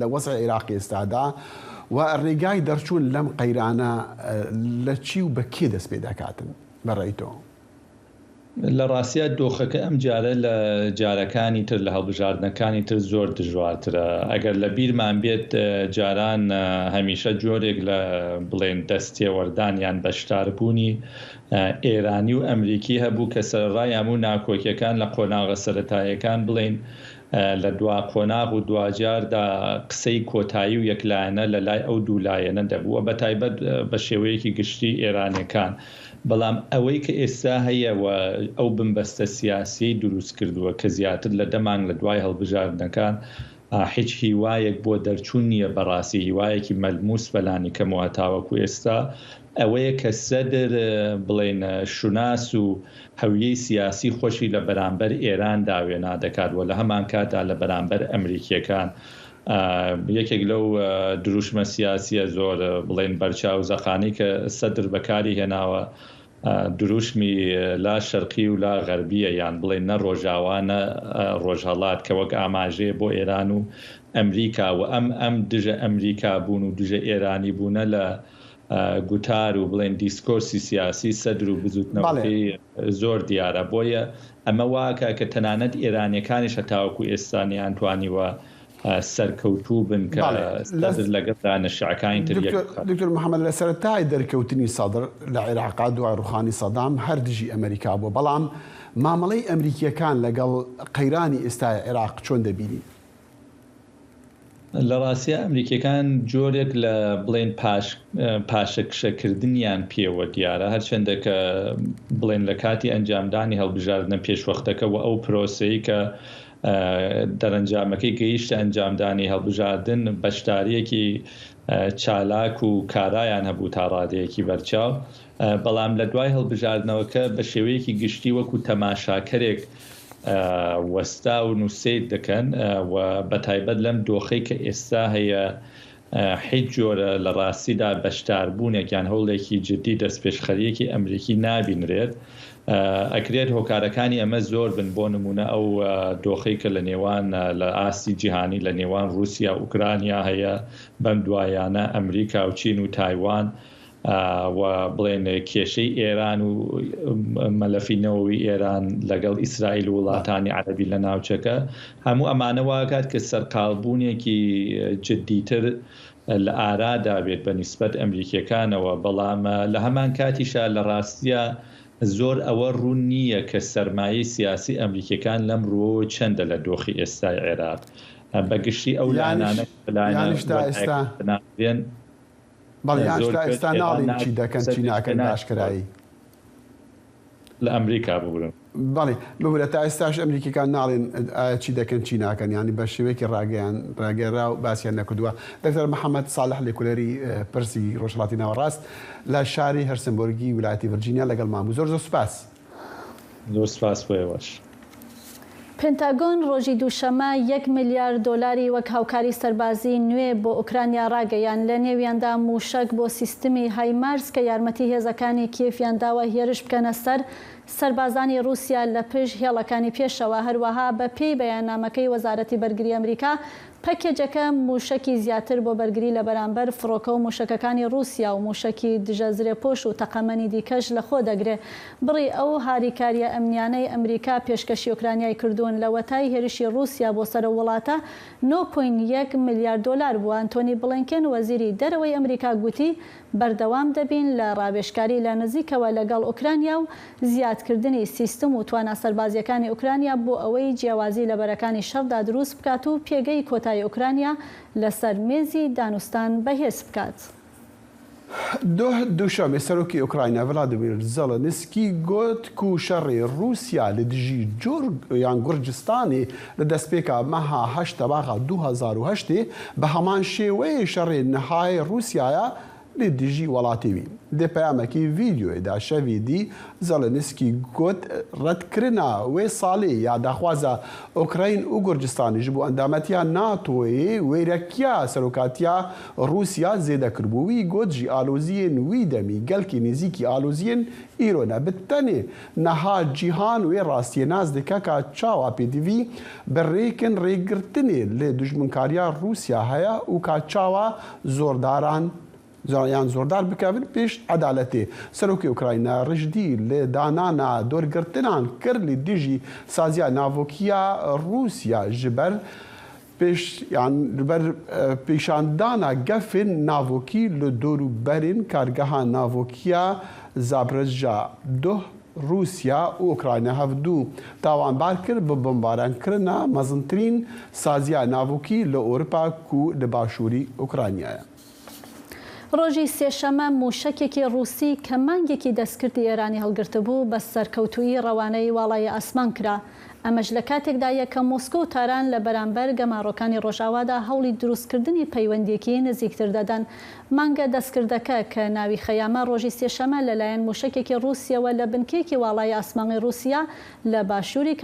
لە وەزعی عێراقی ئێستادا و ڕێگای دەرچوون لەم قەیرانە لە چی و بە کێ دەست پێ دەکاتن بە ڕەئی تۆ؟ لە ڕاستیا دۆخەکە ئەم جارە لە جارەکانی تر لە هەڵبژاردنەکانی تر زۆر دژوارترە. ئەگەر لە بیرمان بێت جاران هەمیشە جۆرێک لە بڵێن دەست تێوەردان یان بەشداربوونی ئێرانی و ئەمریکی هەبوو کە سەرەڕای هەموو ناکۆکیەکان لە قۆناغە سەرەتاییەکان بڵێین لە دوا قۆناغ و دواجاردا قسەی کۆتایی و یەکلایەنە لە لای ئەو دوو لایەنە دەبوو و بەتایبەت بە شێوەیەکی گشتی ئێرانیەکان. بەڵام ئەوەی کە ئێستا هەیە و ئەو بنبەستە سیاسیەی دروست کردووە کە زیاتر لە دە مانگ لە دوای هەڵبژاردنەکان هیچ هیوایەک بۆ دەرچوون نییە بەڕاستی هیوایەکی مەلموس بەلانی کەمەوە هەتاوەکو ئێستا ئەوەیە کە سەدر بڵێین شوناس و هەویەی سیاسی خۆشی لە بەرامبەر ئێراندا وێنا دەکات و لە هەمانکاتدا لە بەرامبەر ئەمریکیەکان یەکێک لەو دروشمە سیاسیە زۆر بڵێن بەرچاو زەقانەی کە سەدر بەکاری هێناوە دروشمی لا شەرقی و لا غەربیە یان بڵێن نە ڕۆژاوا نە ڕۆژهەڵات کە وەک ئاماژەیە بۆ ئێران و ئەمریکا و ئەم ئەم دژە ئەمریکا بوون و دژە ئێرانی بوونە لە گوتار و بڵێن دیسکۆرسی سیاسی سەدر و بزوتنەوەکەی زۆر دیارە بۆیە ئەمە واکە کە تەنانەت ئێرانیەکانیش هەتاوەکو ئێستا نەیانتوانیوە. سەرکەوتوو بن کە سەدر لەگەڵ لایەنە شیعەکانی تر یەک بخات. دکتۆر محەمەد لە سەرەتای دەرکەوتنی سەدر لە عێراقا دوای ڕوخانی سەدام هەر دژی ئەمریکا بووە، بەڵام مامەڵەی ئەمریکییەکان لەگەڵ قەیرانی ئێستای عێراق چۆن دەبینی؟ لە ڕاستیا ئەمریکیەکان جۆرێک لە بڵێن پاش پاشەکشەکردنیان پێوە دیارە هەرچەندە کە بڵێن لە کاتی ئەنجامدانی هەڵبژاردنە پێشوەختەکە و ئەو پرۆسەی کە دەرەنجامەکەی گەیشتە ئەنجامدانی هەڵبژاردن بەشداریەکی چالاک و کارایان هەبوو تا ڕادەیەکی بەرچاو بەڵام لە دوای هەڵبژاردنەوەکە بە شێوەیەکی گشتی وەکو تەماشاکەرێک وەستاون و سەیر دەکەن و بەتایبەت لەم دۆخەی کە ئێستا هەیە حیچ جۆرە لە ڕاستیدا بەشداربوونێک یان هەوڵێکی جدی دەستپێشخەرییەکی ئەمریکی نابینرێت. ئەکرێت هۆکارەکانی ئەمە زۆر بن بۆ نمونە ئەو دۆخەی کە لە نێوان لە ئاستی جیهانی لە نێوان رووسیا و ئوکرانیا هەیە بەم دوایانە ئەمریکا و چین و تایوان و بڵێن کێشەی ئێران و مەلەفی نەوەوی ئێران لەگەڵ ئیسرائیل و وڵاتانی عەرەبی لە ناوچەکە هەموو ئەمانە واکات کە سەرقاڵبوونێکی جدیتر لە ئارادا بێت بە نیسبەت ئەمریکیەکانەوە بەڵام لە هەمان کاتیشا لە ڕاستیا زۆر ئەوە ڕوون نییە کە سەرمایەی سیاسی ئەمریکیەکان لەم ڕووەوە چەندە لە دۆخی ئێستای عێراق بە گشتی ئەو لایەنانە کە لایەنە وەلایەکان بەڵێ یانیش تا ئێستا ناڵێن چی دەکەن چی ناکەن بە ئاشکرایی. لە ئەمریکا ببورن. بەڵێ ببورە تا ئێستاش ئەمریکیەکان ناڵێن ئایا چی دەکەن چی ناکەن یانی بە شێوەیەکی ڕاگەیان ڕاگەیەنراو باسیان نەکردووە. دکتۆر محەمەد ساڵح لێکۆلەری پرسی ڕۆژهەڵاتی ناوەڕاست لە شاری هەرسنبۆرگی ولایەتی ڤرجینیا لەگەڵمان بوو زۆر زۆر سوپاس. زۆر سپاس بۆ ئێوەش. پنتاگۆن ڕۆژی دووشەممە یەک ملیار دۆلاری وەک هاوکاری سەربازی نوێ بۆ ئۆکرانیا ڕاگەیاند، لە نێویاندا مووشەک بۆ سیستمی هایمارس کە یارمەتی هێزەکانی کیێفیان داوە هێرش بکەنە سەر سەربازانی ڕووسیا لە پشت هێڵەکانی پێشەوە. هەروەها بە پێی بەیاننامەکەی وەزارەتی بەرگری ئەمریکا، پەکێجەکە مووشەکی زیاتر بۆ بەرگری لە بەرامبەر فڕۆکە و مووشەکەکانی ڕووسیا و مووشەکی دژە زرێپۆش و تەقەمەنی دیکەش لەخۆ دەگرێ. بڕی ئەو هاریکارییە ئەمنیانەی ئەمریکا پێشکەشی ئۆکرانیای کردوون لەوەتای هێرشی ڕووسیا بۆ سەر ئەو وڵاتە نۆ پۆینت یەک ملیار دۆلار بووە. ئەنتۆنی بڵینکێن وەزیری دەرەوەی ئەمریکا گوتی بەردەوام دەبین لە ڕاوێژکاری لە نزیکەوە لەگەڵ ئۆکرانیا و زیادکردنی سیستم و توانا سەربازییەکانی ئۆکرانیا بۆ ئەوەی جیاوازی لە بەرەکانی شەڕدا دروست بکات و پێگەی کۆتای ئۆکرانیا لەسەر مێزی دانوستان بەهێز بکات. دۆه دووشەمێ سەرۆکی ئۆکراینا ڤلادیمیر زێلێنسکی گۆت کو شەڕێ ڕووسیا لە دژی جورگ یان گورجستانێ لە دەستپێکا مەها هەشت تەباخا 2008 ێ بە هەمان شێوەیێ شەڕێ نهایێ ڕووسیایە لە دژی وەڵاتێ وی. دێ پەیامەکی ڤیدیۆیێ دا شەڤی دی زێلێنسکی گۆت ڕەدکرنا وێ ساڵێ یا داخوازا ئۆکرەین و گورجستانێ ژ بۆ ئەندامەتیا ناتۆیێ وێرەکیا سەرۆکاتیا ڕووسیا زێدە کردبوو. وی گۆت ژی ئالۆزیێن وی دەمی گەلکی نزیکی ئالۆزیێن ئیرۆ نە. bi tenê niha cîhan wê rastiyê nas dike ka çawa pêdivî bi rêkin rêgirtinê li dijminkariya Rûsya heye û ka çawa zordaran yan zordar bikevin pêş edaletê. Serokê Ukrayna rijdî li danana dorgirtinan kir li dijî saziya navokiya Rûsya ji ber Pêş yan li ber pêşandana gefên navokî li dor û berên kargeha navokiya Zaporizhzhia duh Rûsya û Ukrayna hevdu tawanbar kir bi bombarankirina mezintirîn saziya navokî li Ewropa ku li başûrî Ukrayna ye. ڕۆژی سێشەممە مووشەکێکی ڕووسی کە مانگێکی دەستکردی ئێرانی هەڵگرتبوو بە سەرکەوتوویی ڕەوانەی واڵایی ئاسمان کرا. ئەمەش لە کاتێکدایە کە مۆسکۆ و تاران لە بەرامبەر گەمارۆکانی ڕۆژئاوادا هەوڵی دروستکردنی پەیوەندییەکی نزیکتر دەدەن. مانگە دەستکردەکە کە ناوی خەیامە ڕۆژی سێشەممە لەلایەن مووشەکێکی ڕووسییەوە لە بنکەیەکی واڵایی ئاسمانی ڕووسیا لە باشووری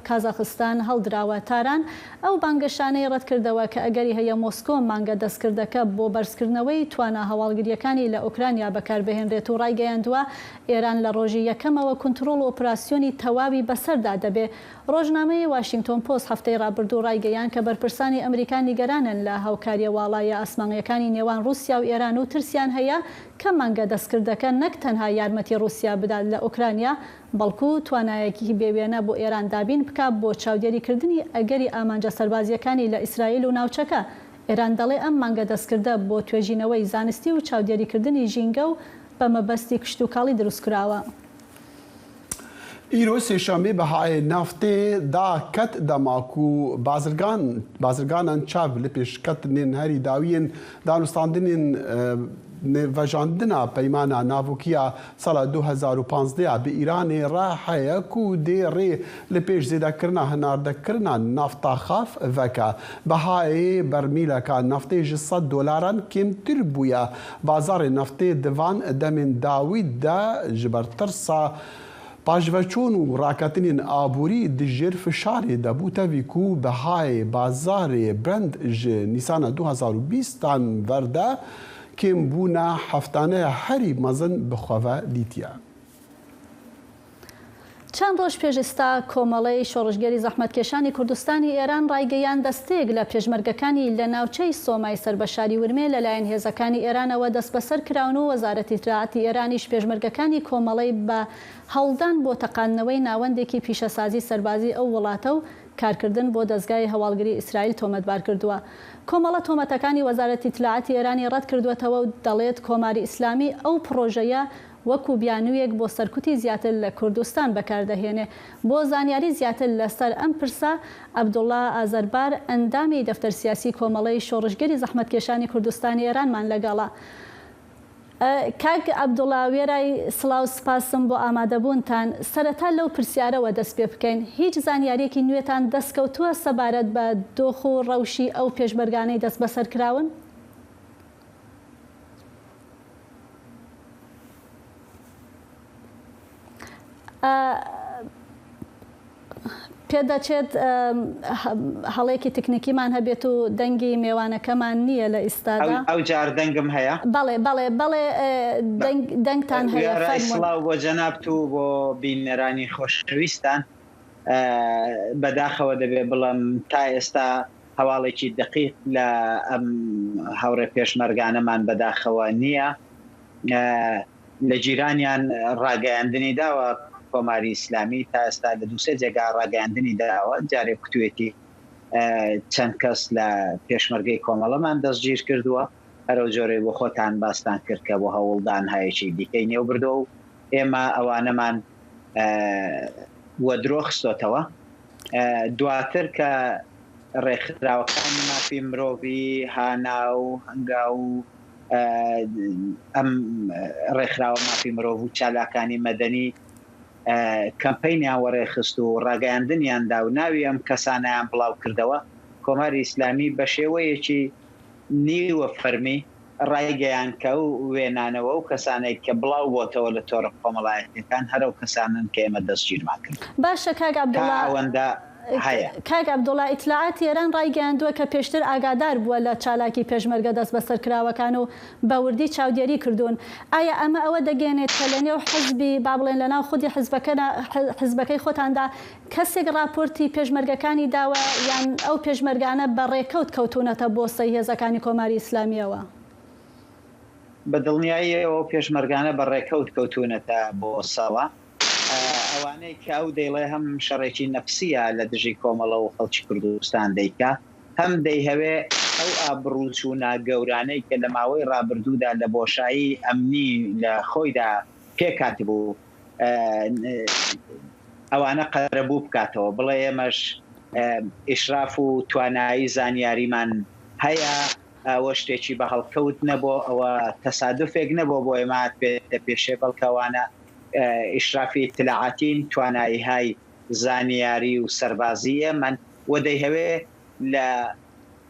کازاخستان هەڵدراوە. تاران ئەو بانگەشانەی ڕەتکردەوە کە ئەگەری هەیە مۆسکۆ مانگە دەستکردەکە بۆ بەرزکردنەوەی توانا هەواڵگرییەکانی لە ئۆکرانیا بەکاربهێنرێت و ڕایگەیاندووە ئێران لە ڕۆژی یەکەمەوە کونتڕۆڵ و ئۆپراسیۆنی تەواوی بەسەردا دەبێ. ڕۆژنامەی واشینگتۆن پۆست هەفتەی ڕابردوو ڕایگەیاند کە بەرپرسانی ئەمریکا نیگەرانن لە هاوکارییە واڵایە ئاسمانییەکانی نێوان ڕووسیا و ئێران و ترسیان هەیە کە مانگە دەستکردەکە نەک تەنها یارمەتی ڕووسیا بدات لە ئۆکرانیا بەڵکو توانایەکی بێ وێنە بۆ ئێران دابین بکا بۆ چاودێریکردنی ئەگەری ئامانجە سەربازییەکانی لە ئیسرائیل و ناوچەکە. ئێران دەڵێ ئەم مانگە دەستکردە بۆ توێژینەوەی زانستی و چاودێریکردنی ژینگە و بە مەبەستی کشتوکاڵی دروستکراوە. Îro sêşemê bihayê naftê da ket dema ku bazirgan bazirganan çav li pêşketinên herî dawiyên danûstandinên vejandina peymana navokiya sala 2015 ya bi Îranê re heye ku dê rê li pêş zêdekirina hinardekirina nafta xaf veke. Bihayê bermîleka naftê ji sed dolaran kêmtir bûye. Bazarê naftê di van demên dawî de ji ber tirsa paşveçûn û raketinên aborî di jêr fişarê de bû tevî ku bihayê bazarê Brent ji Nîsana 2020 an ver de kêmbûna heftaneya herî mezin bi xwe ve dîtiye. چەند ڕۆژ پێش ئیستا کۆمەڵەی شۆڕشگێری زەحمەتکێشانی کوردستانی ئێران ڕایگەیاند دەستەیەک لە پێشمەرگەکانی لە ناوچەی سۆمای سەر بە شاری ورمێ لەلایەن هێزەکانی ئێرانەوە دەستبەسەر کراون و وەزارەتی ئیتلاعاتی ئێرانیش پێشمەرگەکانی کۆمەڵەی بە هەوڵدان بۆ تەقاندنەوەی ناوەندێکی پیشەسازی سەربازی ئەو وڵاتە و کارکردن بۆ دەزگای هەواڵگری ئیسرائیل تۆمەتبار کردووە. کۆمەڵە تۆمەتەکانی وەزارەتی ئیتلاعاتی ئێرانی ڕەت کردووەتەوە و دەڵێت کۆماری ئیسلامی ئەو پڕۆژەیە وەکو بیانوویەک بۆ سەرکوتی زیاتر لە کوردستان بەکاردەهێنێ. بۆ زانیاری زیاتر لەسەر ئەم پرسە، عەبدوڵا ئازەربار، ئەندامی دەفتەر سیاسی کۆمەڵەی شۆڕشگێری زەحمەتکێشانی کوردستانی ئێرانمان لەگەڵە. کاک عەبدوڵا وێرای سڵاو سپاسم بۆ ئامادەبوونتان، سەرەتا لەو پرسیارەوە دەست پێ بکەین، هیچ زانیارییەکی نوێتان دەستکەوتووە سەبارەت بە دۆخ و ڕەوشی ئەو پێشمەرگانەی دەستبەسەر کراون؟ پێدەچێت هەڵەیەکی تکنیکیمان هەبێت و دەنگی مێوانەکەمان نییە لە ئیستادا. ئەو جار دەنگم هەیە؟ بەڵێ بەڵێ بەڵێ دەنگتان هەیە وێڕای سڵاو بۆ جەنابت و بۆ بینەرانی خۆشەویستان بەداخەوە دەبێ بڵێم تا ئێستا هەواڵێکی دەقیق لە ئەم هاوڕێ پێشمەرگانەمان بەداخەوە نییە. لە جیرانیان ڕاگەیاندنی داوە، کۆماری ئیسلامی تا ئێستا لە دوو سێ جێگا ڕاگەیاندنی داوە، جارێک کوتوێتی چەند کەس لە پێشمەرگەی کۆمەڵەمان دەستگیر کردووە، هەرەو جۆرەی بۆ خۆتان باستان کرد کە بۆ هەوڵدان هایەکی دیکەی نێو بردووە و ئێمە ئەوانەمان وەدرۆ خستۆتەوە. دواتر کە ڕێکخراوەکانی مافی مرۆڤی هانا و هەنگاو و ئەم ڕێکخراوە مافی مرۆڤ و چالاکانی مەدەنی کەمپەینیان وەڕێخست و ڕاگەیاندنیان دا و ناوی ئەم کەسانەیان بڵاو کردەوە، کۆماری ئیسلامی بە شێوەیەکی نیوە فەرمی ڕایگەیاند کە ئەو وێنانە و ئەو کەسانەی کە بڵاو بۆتەوە لە تۆڕە کۆمەڵایەتیەکان هەر ئەو کەسانەن کە ئێمە دەستگیرمان کردوون. باشە کاک تا عەبدوڵا. ئەوەندە هەیە. کاک عەبدوڵا ئیتلاعاتی ئێران ڕایگەیاندووە کە پێشتر ئاگادار بووە لە چالاکی پێشمەرگە دەستبەسەرکراوەکان و بە وردی چاودێری کردوون. ئایا ئەمە ئەوە دەگەیەنێت کە لە نێو حزبی با بڵێن لە ناو خودی حزبەکەدا حزبەکەی خۆتاندا کەسێک ڕاپۆرتی پێشمەرگەکانی داوە یان ئەو پێشمەرگانە بە ڕێکەوت کەوتوونەتە بۆسەی هێزەکانی کۆماری ئیسلامییەوە؟ بە دڵنیاییەوە ئەو پێشمەرگانە بە ڕێکەوت کەوتوونەتە بۆسەوە. ئەوانەی کە ئەو دەیڵێ هەم شەڕێکی نەفسییە لە دژی کۆمەڵە و خەڵکی کوردستان دەیکا، هەم دەیهەوێ ئەو ئابڕووچوونە گەورانەی کە لە ماوەی ڕابردوودا لە بۆشایی ئەمنی لە خۆیدا پێکهاتبوو، ئەوانە قەرەبوو بکاتەوە، بڵێ ئێمەش ئیشراف و توانایی زانیاریمان هەیە، ئەوە شتێکی بە هەڵکەوت نەبۆ، ئەوە تەسادوفێک نەبۆ بۆ ئێمە هاتبێتە پێشێ، بەڵکە ئەوانە ئیشرافی ئیتلاعاتین، تواناییهای زانیاری و سەربازی ئێمەن و دەیهەوێ لە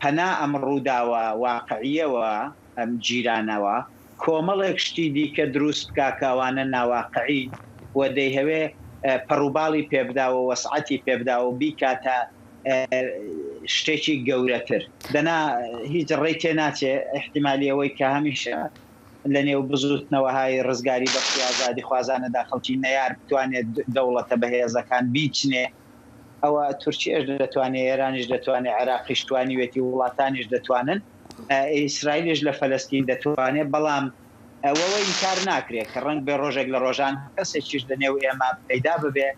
پەنا ئەم ڕووداوە واقعییەوە، ئەم گیرانەوە، کۆمەڵێک شتی دیکە دروست بکا کە ئەوانە ناواقعین و دەیهەوێ پەڕوباڵی پێبدا و وەسعەتی پێبدا و بیکاتە شتێکی گەورەتر. دەنا هیچ ڕێی تێ ناچێ، ئیحتیمالی ئەوەی کە هەمیشە لە نێو بزووتنەوەهای ڕزگاری بەخش و ئازادیخوازانەدا خەڵکی نەیار بتوانێ دەوڵەتە بەهێزەکان بیچنێ. ئەوە تورکیەش دەتوانێ، ئێرانیش دەتوانێ، عێراقیش توانیوێتی، وڵاتانیش دەتوانن، ئیسرائیلیش لە فەلەستین دەتوانێ، بەڵام ئەوە ئینکار ناکرێ کە ڕەنگبێ ڕۆژێک لە ڕۆژان کەسێکیش لە نێو ئێمە پەیدا ببێ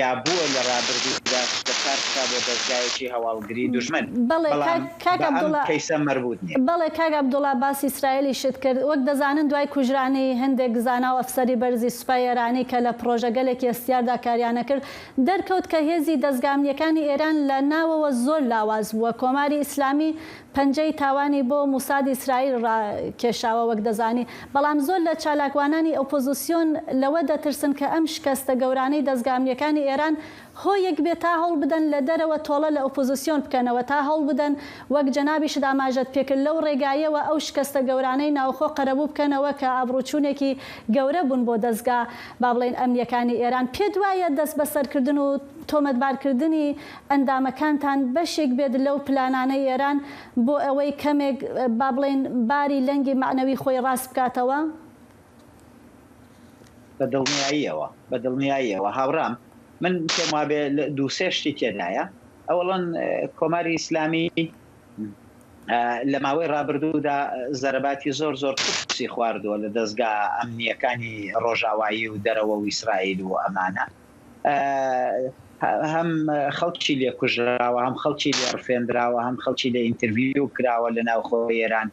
یا بووە لە ڕابردوودا کە کار بکا بۆ دەزگایەکی هەواڵگری دوژمن، بەڵێ بەڵام کاک بە ئەم عەبدوڵا کەیسە مەربووت نییە. بەڵێ کاک عەبدوڵا باسی ئیسرائیلیشت کرد، وەک دەزانن دوای کوژرانی هەندێک زانا و ئەفسەری بەرزی سوپای ئێرانی کە لە پڕۆژەگەلێکی هەستیاردا کاریانەکرد، دەرکەوت کە هێزی دەزگا ئەمنییەکانی ئێران لە ناوەوە زۆر لاواز بووە، کۆماری ئیسلامی پەنجەی تاوانی بۆ موسادی ئیسرائیل ڕاکێشاوە وەک دەزانی، بەڵام زۆر لە چالاکوانانی ئۆپۆزسیۆن لەوە دەترسن کە ئەم شکەستە گەورانەی دەزگا ئەمنییەکانی ئێران هۆیەک بێت تا هەوڵبدەن لە دەرەوە تۆڵە لە ئۆپۆزسیۆن بکەنەوە، تا هەوڵبدەن وەک جەنابیشت ئاماژەت پێکرد لەو ڕێگایەوە ئەو شکەستە گەورانەی ناوخۆ قەرەبوو بکەنەوە کە ئابڕووچوونێکی گەورە بوون بۆ دەزگا با بڵێین ئەمنییەکانی ئێران. پێت وایە دەستبەسەرکردن و تۆمەتبارکردنی ئەندامەکانتان بەشێک بێت لەو پلانانەی ئێران بۆ ئەوەی کەمێک با بڵێین باری لەنگی مەعنەوی خۆی ڕاست بکاتەوە؟ بە دڵنیاییەوە، بە دڵنیاییەوە هاوڕام. من پێم وابێ دووسێ شتی تێدایە. ئەوەڵەن کۆماری ئیسلامی لە ماوەی ڕابردوودا زەرەباتی زۆر زۆر قورسی خواردووە لە دەزگا ئەمنییەکانی ڕۆژاوایی و دەرەوە و ئیسرائیل و ئەمانە. هەم خەڵکی لێ کوژراوە، هەم خەڵکی لێ ڕفێندراوە، هەم خەڵکی لێ ئینترڤیو کراوە لە ناوخۆی ئێران.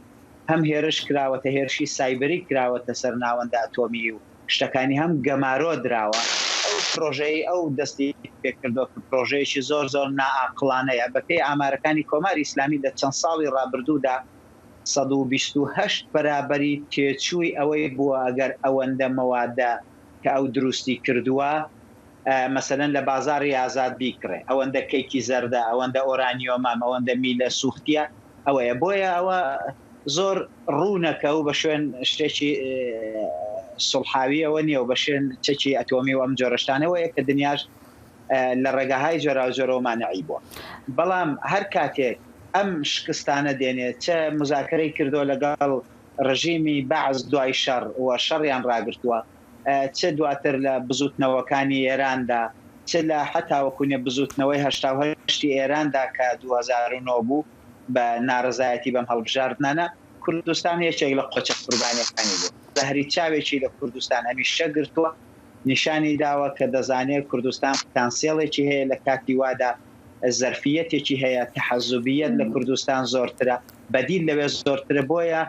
هەم هێرش کراوەتە هێرشی سایبری کراوەتە سەر ناوەندە ئەتۆمی و شتەکانی هەم گەمارۆ دراوە ئەو پرۆژەیەی ئەو دەستی پێکردوە کە پرۆژەیەکی زۆر زۆر نائاقڵانەیە بە پێی ئامارەکانی کۆماری ئیسلامی لە چەند ساڵی ڕابردوودا 128 بەرابەری تێچووی ئەوەی بووە ئەگەر ئەوەندە مەوادە کە ئەو دروستی کردووە مەسەلەن لە بازاڕی ئازاد بیکڕێ ئەوەندە کەیکی زەردە ئەوەندە ئۆرانیۆمە ئەوەندە میلە سوختیە ئەوەیە بۆیە ئەوە زۆر ڕوونە کە ئەو بە شوێن شتێکی سوڵحاویەوە نییە و بە شوێن چەکی ئەتۆمی و ئەم جۆرە شتانەوەیە کە دنیاش لە ڕێگاهای جۆراوجۆرەوە مانعی بووە. بەڵام هەر کاتێک ئەم شکستانە دێنێ چ مزاکرەی کردووە لەگەڵ ڕژیمی بەعس دوای شەڕ و شەڕیان ڕاگرتووە، چ دواتر لە بزووتنەوەکانی ئێراندا، چ لە حەتاوەکو نێ بزووتنەوەی 88 ی ئێراندا کە 2009 بوو بە نارەزایەتی بەم هەڵبژاردنانە، کوردستان یەکێک لە قۆچە قوربانیەکانی بوو. زەهری چاوێکی لە کوردستان هەمیشە گرتووە، نیشانی داوە کە دەزانێ کوردستان پتانسێڵێکی هەیە لە کاتی وادا زەرفیەتێکی هەیە، تەحەزوبیەت لە کوردستان زۆرترە، بەدیل لەوێ زۆرترە، بۆیە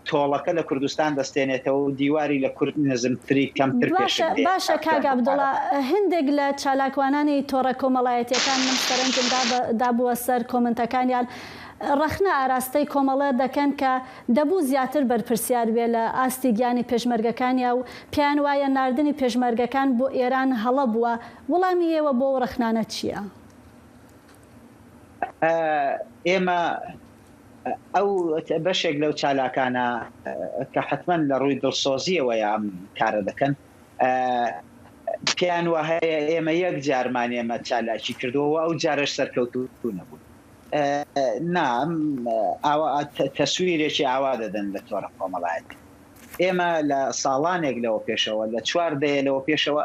تۆڵەکە لە کوردستان دەستێنێتەوە و دیواری لە کورد نزمتری کەمتر باشە پێشک دێ باشە تا کاک بتوانێت عەبدوڵا پارە. هندێک لە چالاکوانانی تۆڕە کۆمەڵایەتیەکان من سەرنجم دابووە سەر کۆمنتەکانیان ڕەخنە ئاراستەی کۆمەڵە دەکەن کە دەبوو زیاتر بەرپرسیار بێ لە ئاستی گیانی پێشمەرگەکانیا و پێیان وایە ناردنی پێشمەرگەکان بۆ ئێران هەڵە بووە وڵامی ئێوە بۆ ئەو ڕەخنانە چیە؟ ئێمە ئەو بەشێک لەو چالاکانە کە حەتمەن لە ڕووی دڵسۆزییەوەیە ئەم کارە دەکەن، پێیان واهەیە ئێمە یەک جارمان ئێمە چالاکی کردووە و ئەو جارەش سەرکەوتوو نەبوون. نا، ئاوا تەسویرێکی ئاوا دەدەن لە تۆڕە کۆمەڵایەتی. ئێمە لە ساڵانێک لەوە پێشەوە، لە چوار دەیە لەوە پێشەوە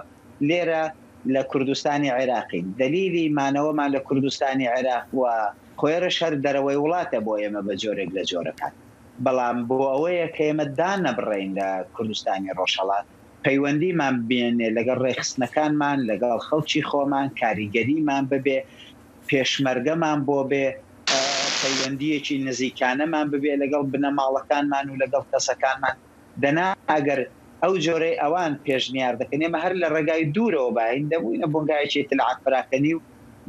لێرە لە کوردستانی عێراقین. دەلیلی مانەوەمان لە کوردستانی عێراق و خۆێرش هەر دەرەوەی وڵاتە بۆ ئێمە بە جۆرێک لە جۆرەکان. بەڵام بۆ ئەوەیە کە ئێمە دانەبڕێین لە کوردستانی ڕۆژهەڵات، پەیوەندیمان بمێنێ لەگەڵ ڕێکخستنەکانمان، لەگەڵ خەڵکی خۆمان، کاریگەریمان ببێ، پێشمەرگەمان بۆ بێ، پەیوەندییەکی نزیکانەمان ببێ لەگەڵ بنەماڵەکانمان و لەگەڵ کەسەکانمان. دەنا ئەگەر ئەو جۆرەی ئەوان پێشنیار دەکەن ئێمە هەر لە ڕێگای دوورەوە باین دەبووینە بۆنگایەکی ئیتلاعات پەراکەنی و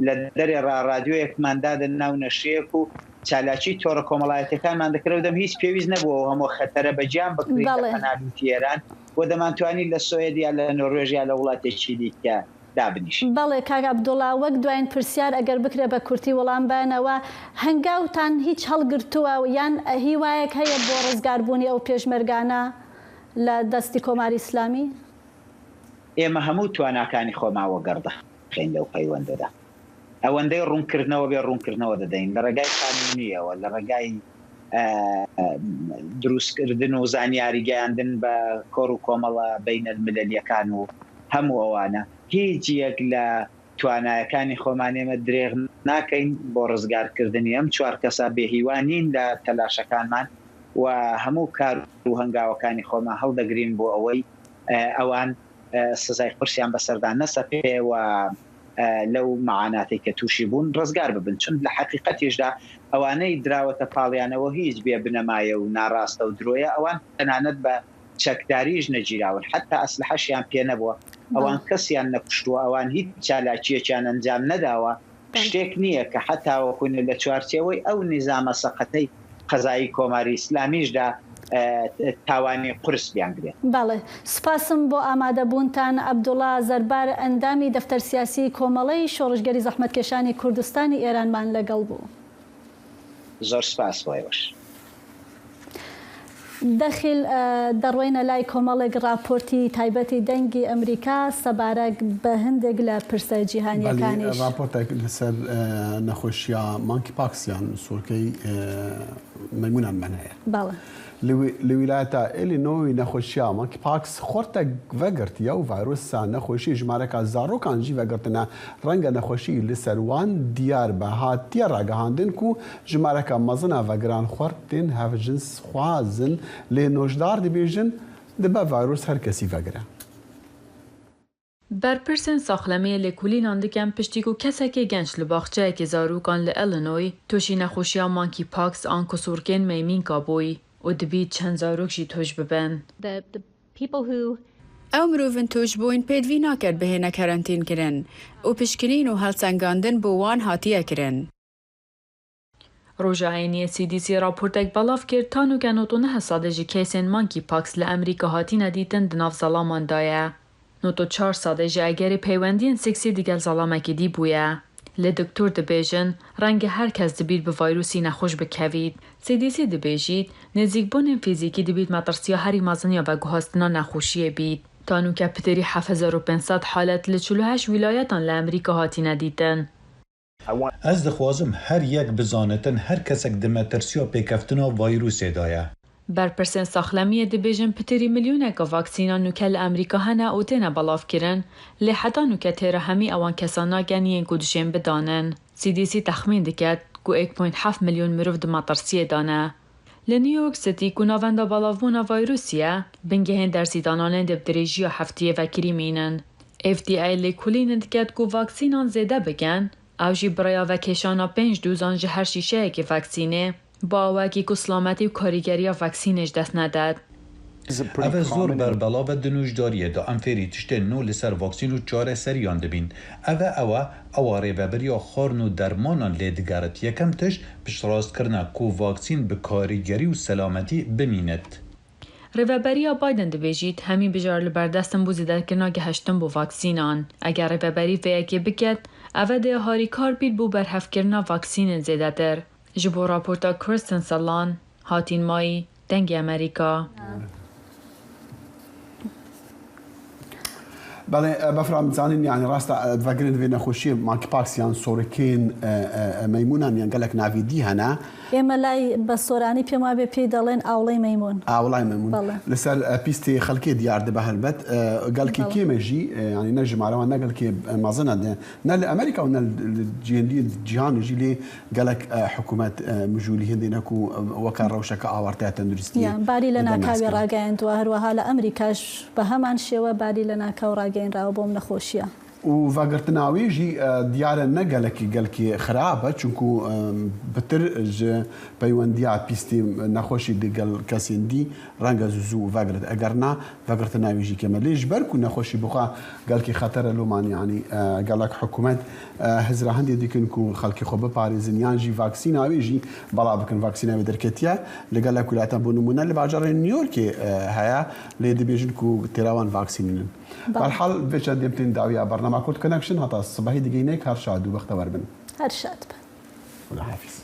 لە دەرێ ڕا ڕادیۆیەکمان دادەنا و نەشرەیەک و چالاکی تۆڕە کۆمەڵایەتیەکانمان دەکرد ئەو دەم هیچ پێویست نەبوو ئەو هەموو خەتەرە بە گیان بکڕین لە بەڵێ. پەنا لوتی ئێران و دەمانتوانی لە سۆئێد یا لە نۆروێژ یا لە وڵاتێکی دیکە دابنیشین. بەڵێ کاک عەبدوڵا وەک دواین پرسیار ئەگەر بکرێ بە کورتی وەڵام بەنەوە، هەنگاوتان هیچ هەڵگرتووە یان هیوایەک هەیە بۆ ڕزگاربوونی ئەو پێشمەرگانە لە دەستی کۆماری ئیسلامی؟ ئێمە هەموو تواناکانی خۆمان وەگەڕ دەخەین لەو پەیوەندەدا. ئەوەندەی ڕوونکردنەوە بێ ڕوونکردنەوە دەدەین لە ڕێگای قانوونییەوە، لە ڕێگای دروستکردن و زانیاری گەیاندن بە کۆڕ و کۆمەڵە بەینەلملەلییەکان و هەموو ئەوانە. هیچ یەک لە. توانایەکانی خۆمان ئێمە درێغ ناکەین بۆ ڕزگارکردنی ئەم چوار کەسە، بێهیوا نین لە تەلاشەکانمان و هەموو کار و هەنگاوەکانی خۆمان هەڵدەگرین بۆ ئەوەی ئەوان سزای قورسیان بەسەردا نەسەپێ و لەو مەعاناتەی کە تووشی بوون ڕزگار ببن، چون لە حەقیقەتیشدا ئەوانەی دراوەتە پاڵیانەوە هیچ بێ بنەمایە و ناڕاستە و درۆیە، ئەوان تەنانەت بە چەکداریش نەگیراون، حەتا ئەسلحەشیان پێ نەبووە، ئەوان کەسیان نەکوشتووە، ئەوان هیچ چالاکییەکیان ئەنجام نەداوە، شتێک نییە کە حەتاوەکو لە چوارچێوەی ئەو نیزامە سەقەتەی قەزایی کۆماری ئیسلامیشدا تاوانی قورس بیانگرێت. بەڵێ. سوپاسم بۆ ئامادەبوونتان. عەبدوڵا زەربار ئەندامی دەفتەر سیاسیی کۆمەڵەی شۆڕشگێری زەحمەتکێشانی کوردستانی ئێرانمان لەگەڵ بوو. زۆر سپاس بۆ ئێوەش. دەخیل دەڕۆینە لای کۆمەڵێک ڕاپۆرتی تایبەتی دەنگی ئەمریکا سەبارەت بە هەندێک لە پرسە جیهانییەکانیش. بەڵی ڕاپۆرتێک لەسەر نەخۆشیە مانکی پاکس یان سۆرکەی مەیمونانمان هەیە. بەڵێ. لە ویلایەتە ئێلینۆی نەخۆشیە مانکی پاکس خۆرتەک ڤەگرتیە و ڤایرۆسا نەخۆشی ژمارەکا زاڕۆکان ژی ڤەگرتنە ڕەنگە نەخۆشی لەسەر وان دیار بە هاتیە ڕاگەهاندن کو ژمارەکە مەزنە ڤەگران خوەرد تێن هەڤجنس خوازن لێ نۆشدار دبێژن دبە ڤایرۆس هەر کەسی ڤەگرە. Berpirsên saxlemiyê lêkolînan dikin piştî ku kesekê genc li baxçeyekê zarokan li Illinois tûşî nexweşiya monkeypox an kusurkên meymînka bûy û dibît çend zarok jî tûş bibin. Ew mirovên tûşbûyîn pêdivî naker bihêne kerentînkirin û pişkinîn û helsengandin bo wan hatiye kirin. Roja Eyniyê CDC raportek belav kir ta nûke 99 sadê ji keysên monkeypox li Amerîka hatîne dîtin di nav zelaman de ye. 94 sadê ji egerê peywendiyên seksî digel zelamekî dî bûye. Lê doktor dibêjin renge her kes dibît bi vayrûsî nexweş bikevît. CDC dibêjît nêzîkbûnên fîzîkî dibît metirsiya herî mezin ya veguhastina nexweşiyê bît. Ta nûke pitirî 7500 halet li 48 wîlayetan li Amerîka hatîne dîtin. Ez dixwazim her yek bizanitin her kesek di metirsiya pêkeftina vayrûsê de ye. Berpirsên saxlemiyê dibêjin pitirî milyoneka vaksîna nûke li Amerîka hene û têne belavkirin, lê heta nûke têra hemî ewan kesan nakin yên ku dişên bidanin. CDC texmîn diket ku yek point heft milyon mirov di metirsiyê de ne. Li New York City ku navenda belavbûna vayrûsî ye, bingehên dersîdananên dê bi dirêjiya heftiyê vekirî mînin. FDA lêkolînê diket ku vaksînan zêde bikin, Ew jî bi rêya vekêşana pênc dozan ji her şîşeyekê vaksînê, bi awayekî ku silametî û karîgeriya vaksînê ji dest nedet. Ev e zor berbelav e di nûjdariyê de em fêrî tiştên nû li ser vaksîn û çareseriyan dibîn. Ev e ew e ewa rêveberiya xwarin û dermanan lê digerit. Yekem tişt piştrastkirina ku vaksîn bi karîgerî û selametî bimînit. Rêveberiya Biden dibêjît, hemî bijar li ber dest in bo zêdekirina gehiştin bo vaksînan. Eger rêveberî vê yekê biket, ev e dê harîkar bît bo berhevkirina vaksînên zêdetir. Ji bo raporta Kirsten Sellan, Hatîn Mayî, Dengê Amerîka. Belê Befra em dizanîn yanî rast e vegirin vê nexweşiyê monkeypox yan sorikên meymûnan yan gelek navê dî hene. Ême lay بە سۆرانی پێم وابێ پێی دەڵێن ئاوڵەی مەیموون. ئاوڵای مەیموون بەڵێ. لەسەر پیستی خەلکێ دیار دبە هەلبەت گەلکی کێمە ژی یانی نە ژمارەوان نە گەلکێ مەزنە نە لە ئەمریکا و نە لە جیهندی جیهان ژی لێ گەلەک حکوومەت مژوولی هندی نەکو وەکە ڕەوشەکە ئاوارتە تەندروستی یان باری لە ناکاوی ڕاگەیاندووە هەروەها لە ئەمریکاش بە هەمان شێوە باری لە ناکاو ڕاگەینراوە بۆم نەخۆشیە. و ڤەگرتناوی ژی دیارە نە گەلەکی گەلکی خرابە چونکو پتر ژ پەیوەندیا پیستی نەخۆشی دگەل کەسین دی ڕەنگە زوو زوو ڤەگرت ئەگەر نا ڤەگرتناوی ژی کەمە لێ ژبەر کو نەخۆشی بخوا گەلکی خەتەرە لۆمان یانی گەلەک حکومەت هزرا هەندێ دکن کو خەلکی خۆ بپارێزن یان ژی ڤاکسیناوی ژی بەڵا بکن ڤاکسیناوی دەرکەتیە لە گەلەک ولاتان بۆ نمونە لە باجەڕێ نیویۆرکێ هەیە لێ دبێژن کو تێراوان ڤاکسینن. بەرحاڵ ڤێ چەندێ بتێن داویا بەرنامە کورد کەنەکشن هەتا سبەهی دگەینێک هەر شاد و بەختەوەر بن. هەر شاد بن. خودا حافیز.